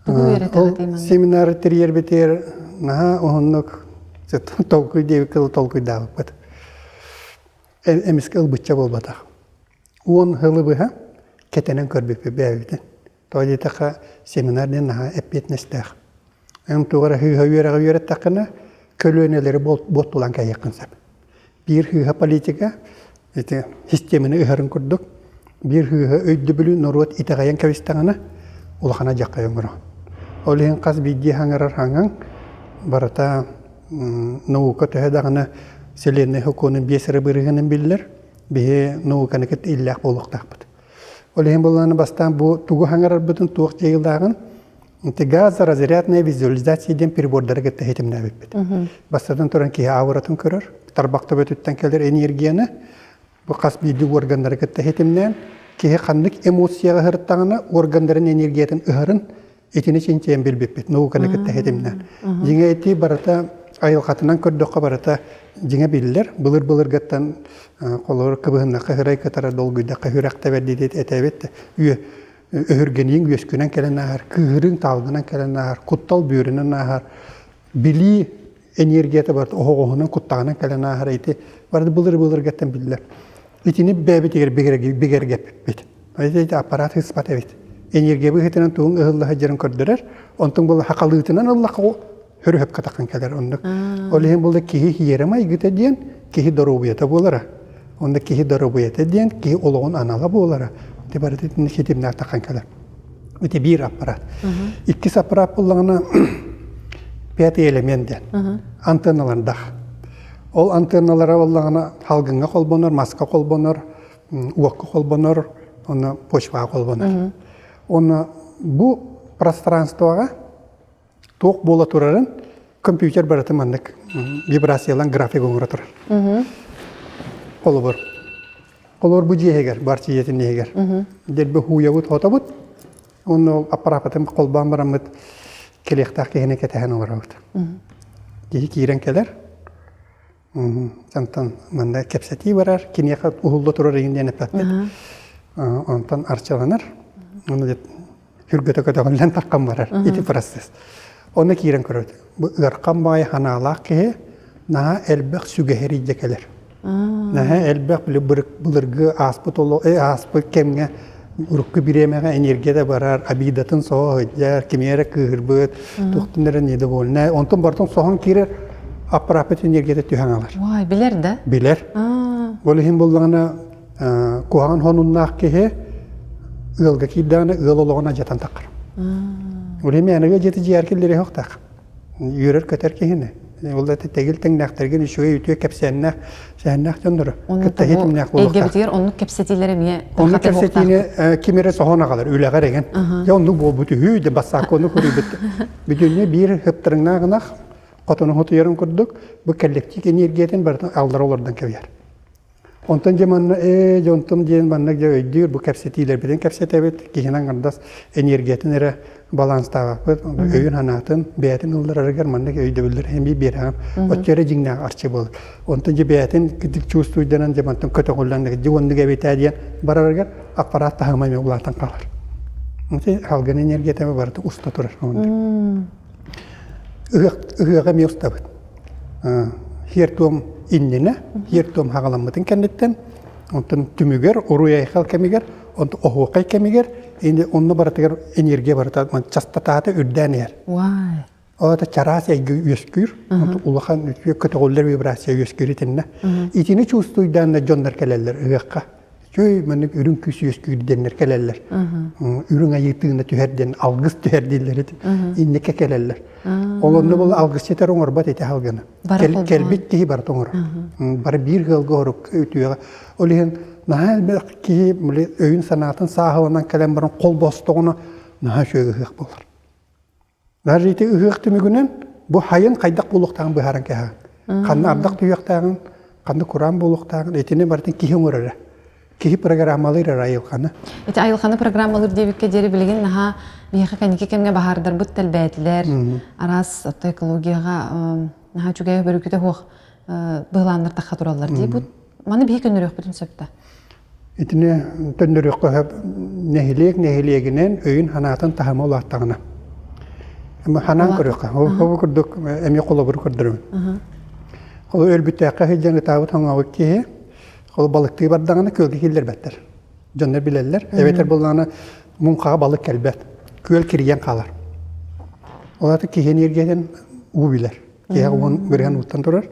Ол семинары тэрийэрбитигэр наһаа уһуннук толкуй диэбит кылы толкуйдаабыппыт. Эмискэ ылбычча буолбатах. Уон сылы быһа кэтэнэн көрбүппүт бэйэбитин. Тоҕо диэтэххэ, семинар диэн наһаа эппиэтинэстээх. Эн туох эрэ сыыһа үөрэҕи үөрэттэххинэ, көлүөнэлэри буоттулаан кэйиэххин сөп. Биир сыыһа политика ити систиэмэни ыһарын курдук, биир сыыһа өйдөбүлү норуот итэҕэйэн кэбистэҕинэ, улахана дьаххай оҥоро. Ол иһин хас биирдии хаҥарар хаҥаҥ барыта наука төһө даҕаны вселенная сокуонун биэс эрэ бырыһыанын биллэр, биһи науканы кытта иллээх буолуохтаахпыт. Ол иһин буоллаҕына бастаан бу тугу хаҥарарбытын, туох дьайыылааҕын Ити газоразрядная визуализация диэн прибордары кытта ситимнээбиппит. Бастатан туран киһи ауратын көрөр, тарбах төбөтүттэн кэлэр энергияны бу хас биирдии органнары кытта ситимнээн, киһи ханнык эмоцияҕа ыһырыттаҕына органнарын энергиятын ыһарын итини чинчийэн билбиппит, науканы кытта ситимнээн. Дьиҥэ ити барыта айылҕатынан көрдөххө барыта дьиҥэ биллэр. Былыр-былыргаттан холобур кыбыһыннахха һырай кытара долгуйдахха сүрэх тэбэр диэт этэбит. Өһүргэнииҥ үөскүнэн кэлэн ааһар, кыыһырыыҥ таалгынан кэлэн ааһар, куттал бүөрүнэн ааһар, билии энергията барыта оһоҕоһунан, куттаҕынан кэлэн ааһар ити барыта былыр-былыргаттан биллэр. Итини бэйэбитигэр бигэргэппиппит. Ити аппарат ыспат эбит. Энергия быһыытынан тугуҥ ыһылла сылдьарын көрдөрөр, онтон була хахалыытынан ыллахха хөрүһөпкө таххан кэлэр оннук. Ол иһин буолла киһи иһиэрэ майгыта диэн киһи доруобуйата буолара. Онно киһи доруобуйата диэн киһи олоҕун анала буолара. Ити барыта итинник ситимнээх таххан кэлэр. Ити биир аппарат. Иккис аппарат буоллаҕына пятый элемент диэн. Антенналардаах. Ол антенналара буоллаҕына салгыҥҥа холбонор, маска холбонор, уокка холбонор, онно почваҕа холбонор. Онно бу пространствоҕа туох буола турарын компьютер барыта маннык вибрациялаан график оҥоро турар. Холобур. Холобур бу дьиэһигэр, бар дьиэтин иһигэр. Дерби хууйабыт, хотобут. Онно аппараапатын холбоон бараммыт кэлиэхтээх киһини кэтэһэн олоробут. Киһи киирэн кэлэр. Онтон манна кэпсэтии барар, киниэхэ уһулла турар иһин диэн эппэппит. Онтон арчыланар. Ону хүргэтэ көтөҕүллэн таххан барар. Ити процесс. Онно киирэн көрөт. Бу ыархан баҕайы ханаалаах киһи наһаа элбэх сүгэһэр кэлэр. Наһаа элбэх былыргы ааспыт ааспыт кэмҥэ урукку бириэмэҕэ энергия да барар, обидатын соһо сылдьар, кими эрэ кыыһырбыт, туохтан эрэ недовольнай. Онтон барытын соһон киирэр аппарааппыт энергията түһэн алар. Ой, билэр да? Билэр. Ол иһин буллаҕына куһаҕан хонуннаах киһи ыалга киирдэҕинэ ыал олоҕун адьатан таххар. Ол иһин аныгы дьиэти дьиэр киллэриэ суохтаах. Үөрэр-көтөр киһини. Ол да тэгил тэҥнээхтэргин үчүгэй үтүө кэпсээннээх, сэһэннээх дьоннору кытта ситимнээх буолуохтаах. Эйгэбитигэр оннук кэпсэтиилэр эмиэ Оннук кэпсэтиини ким эрэ соһон аҕалар, үлэҕэр эҥин. Дьэ оннук буолбут үһү, дьэ бассаакка оннук суруйбут. Бүтүннүү биир ыптарыҥнаах ынах хотону хотуйарын курдук бу коллектив энергиятын барытын аллара олордон кэбиһэр. Онтон дьэ манна ээ дьэ онтум диэн маннык дьэ өйдүүр бу кэпсэтиилэрбитин кэпсэтэбит киһинэн аҥардас энергиятын эрэ баланстаабаппыт өйүн-санаатын бэйэтин ылларарыгар маннык өйдөбүллэр эмиэ биэрэҕин оччо эрэ дьиҥнээх арчы буолар онтон дьэ бэйэтин кырдьык чувствуйданан дьэ мантан көтөҕүллэн дьэ оннук эбитээ диэн барарыгар аппараат таһыма эмиэ улаатан хаалар ити салгын энергията барыта уста турар Ыһыаҕа эмиэ устабыт. Сиэр-туом иннинэ, сиэр-туом хаҕаламмытын кэнниттэн. Онтон түмүгэр, уруй-айхал кэмигэр, онтон оһуохай кэмигэр, ини онно барытыгар энергия барыта частотата үрдээн иһэр. Вай. Ол это чараас эйгэ үөскүүр, онтон улахан үтүө көтөҕүллэр вибрация үөскүүр итиннэ. Итини чувствуйдаанна дьоннор кэлэллэр ыһыахха. Үчүгэй маннык үрүҥ күүс үөскүүр диэннэр кэлэллэр. Үрүҥ айыы тыына түһэр диэн алгыс түһэр дииллэр ити. Инникке кэлэллэр. Ол онно бұл алгысчытар оҥорбот ити алгыны. Кэлбит киһи барыта оҥорор. Бары биир ыалга орук үтүөҕэ. Ол иһин наһаа элбэх киһи өйүн санаатын сааһыланан кэлэн баран холбостоҕуна наһаа үчүгэй ыһыах буолар. Даже ити ыһыах түмүгүнэн бу хайын хайдах буолуохтааҕын быһааран кэһэҕин. Ханна ардах түһүөхтээҕин, ханна кураан буолуохтааҕын итини барытын киһи оҥорор эрэ. Киһи программалыыр эрэ айылҕаны. Ити айылҕаны программалыыр диэбиккэ диэри билигин наһаа биһиэхэ кэнники кэмҥэ баһаардарбыт тэлбээтилэр. Араас оттон экологияҕа наһаа үчүгэй бөрүкүтэ суох быһылааннар тахха тураллар дии. Бу маны биһи көннөрүөхпүтүн сөп да. Итини төннөрүөххэ сөп нэһилиэк нэһилиэгинэн өйүн-санаатын таһыма улааттаҕына. Ханаан көрүөххэ. Ол курдук эмиэ холобур көрдөрөбүн. Ол өлбүттээххэ сылдьан ытаабыт хоҥообут киһи ол балыктыы бардаҕына күөлгэ киллэрбэттэр. Дьоннор билэллэр. Эбэтэр буоллаҕына муҥхаҕа балык кэлбэт. Күөл кирийэн хаалар. Ол аата киһи энергиятын уу билэр. Киһи уон бырыһан ууттан турар,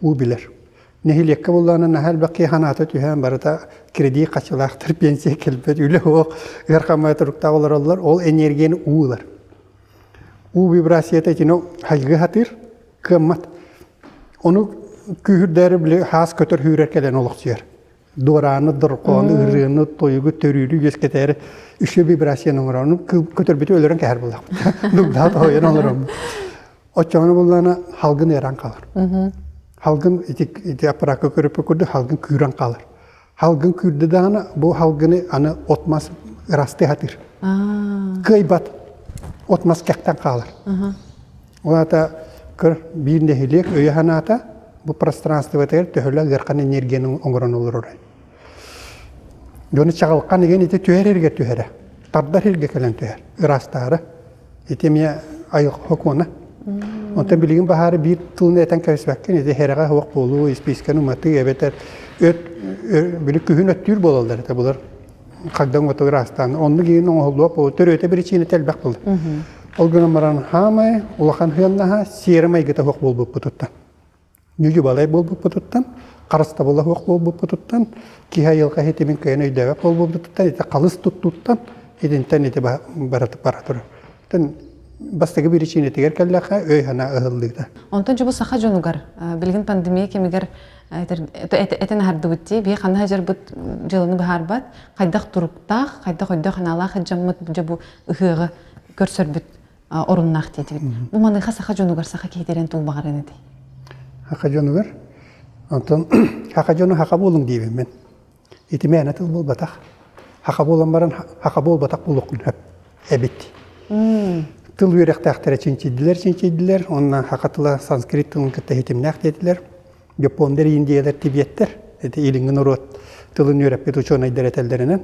уу билэр. Нэһилиэккэ буоллаҕына наһаа элбэх киһи санаата түһэн барыта кредит хаччылаахтар, пенсия кэлбэт, үлэ суох, ыарахаммай туруктаах олороллор. Ол энергияны уу ылар. Уу вибрацията итини хайгыы сатыыр, кыаммат. Ону күүһүрдээри били хаас көтөр сүүрэр кэлэн олохсуйар. Дуорааны, дорҕоону, ырыаны, тойугу, төрүүрү үөскэтээри үчүгэй вибрацияны оҥорор. Ону көтөрбүтү өлөрөн кэһэр буоллахпыт. Дугдаат ойон олороммут. Оччоҕуна буллаҕына халгын ыараан хаалар. Халгын ити, ити аппараакка көрүппүт курдук халгын күүрэн хаалар. Халгын күүрдэ даҕаны бу халгыны аны от-мас ырастыы сатыыр. Кыайбат. От-мас кэхтэн хаалар. Ол аата көр биир нэһилиэк өйө-санаата бу пространствотыгар төһөлөөх ыарахан энергияны оҥорон олорор. Дьону чаҕылхан игин ити түһэр эргэ түһэрэ. Тардар эргэ кэлэн түһэр. Ыраастаары. Ити эмиэ айылҕа сокуона. Онтон билигин баһаары биир тылын этэн кэбиспэккин, ити хэрэҕэ суох буолуу, испиискэни уматыы эбэтэр өт били күһүн өттүүр буолаллар этэ булар хагдаҥ оту ыраастаан. Оннук иһин оҥоһуллуох буолу. Төрүөтэ биричиинэтэ элбэх буолар. Ол гынан баран хаамай улахан сыаннаһа сиэрэ майгыта суох буолбуппутуттан. ньүдьү-балай буолбуппутуттан, харыстабыла суох буолбуппутуттан, киһи айылҕа ситимин кыайан өйдөөбөт буолбуппутуттан, ити халыс туттууттан итинтэн ити бара бара турар. Оттон бастакы биричиинэтигэр кэллэххэ өй-санаа ыһыллыыта. Онтон дьэ бу саха дьонугар билигин пандемия кэмигэр этэн аһардыбыт дии, биһи ханна сылдьарбыт дьыаланы быһаарбат, хайдах туруктаах, хайдах өйдөөх-санаалаах сылдьаммыт дьэ бу ыһыаҕы көрсөрбүт оруннаах диэтибит. Бу маныаха саха дьонугар саха киһитэрин тугу баҕарыан этэй? Саха дьонугар онтон саха дьону саха буолуҥ диибин мин. Ити мээнэ тыл буолбатах. Саха буолан баран саха буолбатах буолуоххун сөп эбит. Тыл үөрэхтээхтэрэ чинчийдилэр чинчийдилэр уонна саха тыла санскрит тылын кытта ситимнээх диэтилэр. Япондар, индиялар, тибеттэр ити илиҥҥи норуот тылын үөрэппит учуонайдар этэллэринэн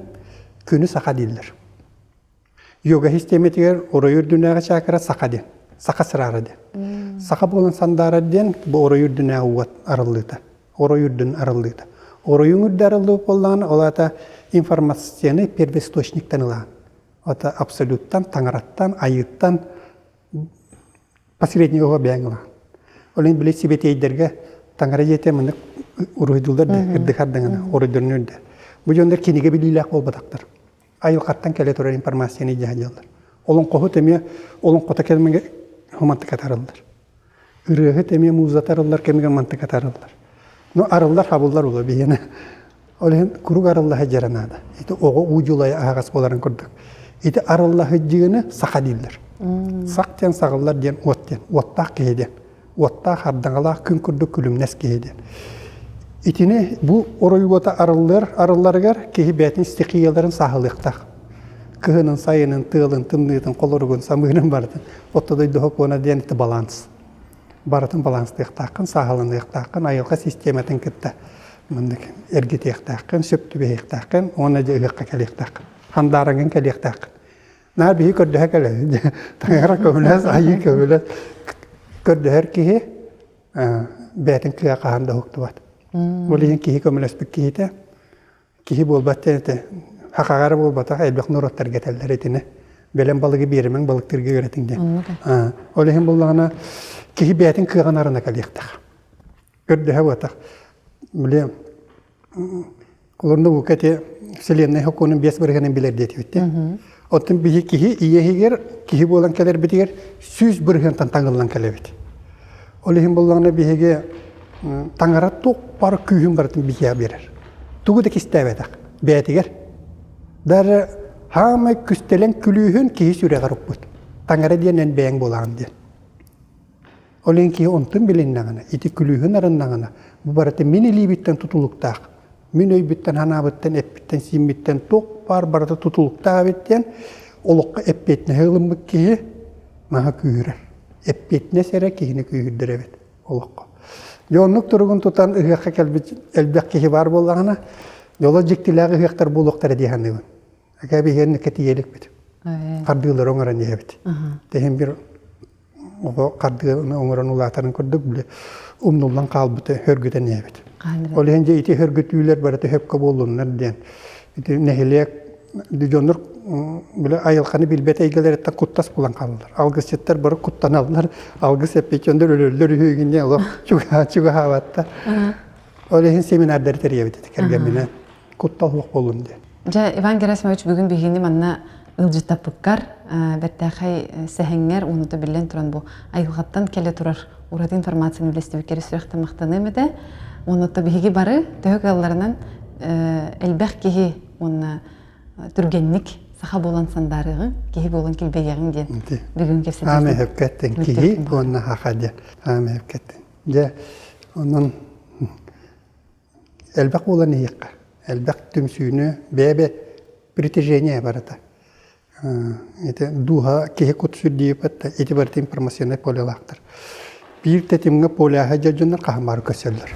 күнү саха дииллэр. Йога систиэмэтигэр орой үрдүнээҕи чакра саха диэн, саха сыраара диэн. Саха буолан сандаарар диэн бу орой үрдүнээҕи уот арыллыыта, орой үрдүн арыллыыта. Оройуҥ үрдэ арыллыбыт буоллаҕына, ол аата информацияны первоисточниктан ылаҕын. Это абсолюттан, таҥараттан, айыыттан посреднига бэйэҥ ылаҕын. Ол иһин били сибэтиэйдэргэ таҥара дьиэтэ маннык уруһуйдууллар да, үрдүк ардаҥына, оройдорун үрдэ. Бу дьоннор кинигэ билиилээх буолбатахтар. айылҕаттан кэлэ турар информацияны илдьэ сылдьаллар. Олоҥхоһут эмиэ олоҥхото кэмигэр мантык атарыллар. Ырыаһыт эмиэ музыка арыллар кэмигэр мантык атарыллар. Но арыллар хабыллар ула биһиэнэ. Ол иһин курук арылла сылдьара наада. Ити оҕо уу дьулайа аһаҕас буоларын курдук. Ити арылла сылдьыыны саха дииллэр. Сах диэн саҕыллар диэн уот диэн. Уоттаах киһи диэн. уоттаах ардаҥалаах күн курдук күлүмнэс киһи диэн. Итини бу орой уота арыллар арылларыгар киһи бэйэтин стихияларын сааһылыахтаах. Кыһынын, сайынын, тыалын, тымныытын, холоругун, самыырын барытын. Отто дойду сокуона диэн это баланс. Барытын баланстыахтааххын, сааһыланыахтааххын, айылҕа систиэмэтин кытта маннык эргитиэхтээххин, сөп түбэһиэхтээххин уонна дьэ ыһыахха кэлиэхтээххин. Хандаарыҥҥын кэлиэхтээххин. Наар биһи көрдөһө кэлэбит. Таҥара көмөлөс, айыы көмөлөс. Көрдөһөр киһи бэйэтин кыа хаһан да уһуктубат. Ол иһин киһи көмөлөспүт киһитэ. Киһи буолбат диэн этэ. Хахаҕа эрэ буолбатах, элбэх норуоттарга этэллэр итини. Бэлэм балыгы биэримэҥ, балыктыырга үөрэтиҥ диэн. Ол иһин буллаҕына, киһи бэйэтин кыаҕын арына кэлиэхтээх. Көрдөһө буотах. Били Олорно бука ити вселенная сокуонун биэс бырыһыанын билэр диэтибит. Оттон биһи киһи ийэ иһигэр киһи буолан кэлэрбитигэр 100 бырыһыантан таҥыллан кэлэбит. Ол иһин буллаҕына биһиги таҥара туох бары күүһүн барытын биһиэхэ биэрэр. Тугу да кистээбэтэх бэйэтигэр. Даже хаамай күстэлэҥ күлүүһүн киһи сүрэҕэр укпут. Таҥара диэн эн бэйэҥ буолаҕын диэн. Ол иһин киһи онтун билиннэҕинэ, ити күлүүһүн арыннаҕына, бу барыта мин илиибиттэн тутулуктаах, мин өйбүттэн-санаабыттан, эппиттэн-сииммиттэн туох баар барыта тутулуктаах эбит диэн олоххо эппиэтинэһи ылыммыт киһи наһаа күүһүрэр. Эппиэтинэс эрэ киһини күүһүрдэр эбит олоххо. Дьэ оннук туругун тутан ыһыахха кэлбит элбэх киһи баар буоллаҕына, дьоло дьиктилээх ыһыахтар буолуохтара дии саныыбын. Эгэ биһиэннэ кэтийэ иликпит. Хардыылары оҥорон иһэбит. Тэһин бир оҕо хардыыны оҥорон улаатарын курдук били умнуллан хаалбыты хөргүтэн иһэбит. Ол иһин дьэ ити хөргүтүүлэр барыта хөпкө буоллуннар диэн ити нэһилиэк дьоннор били айылҕаны билбэт эйгэлэриттэн куттас булан хаалаллар. Алгысчыттар бары куттаналлар, алгыс эппит дьоннор өлөллөр үһү диэн олох чугаһаабаттар. Ол иһин семинардары тэрийэбит ити кэргэмминэн. куттал суох буоллун диэн. Дьэ, Иван Герасимович бүгүн биһигини манна ыалдьыттаппыккар, бэртээхэй сэһэҥҥэр уонна биллэн туран бу айылҕаттан кэлэ турар ураты информацияны үллэстибиккэр сүрэхтэн махтаныам этэ. Уонна биһиги бары төһө кыалларынан элбэх киһи уонна түргэнник саха буолан сандаарыаҕыҥ, киһи буолан килбэйиэҕиҥ диэн бүгүн кэпсэтиибит. Аамай хөпкөттен киһи уонна хаха диэн. Аамай хөпкөттен. Дьэ, онон Элбэх буолан иһиэххэ. Элбэх түмсүүнү, бэйэ-бэйэ притяжение барыта. Ити дууһа киһи кут сүрдүйбэт да ити барыта информационнай полялаахтар. Биир тэтимҥэ поляһа дьоннор хаһан бары көрсөллөр.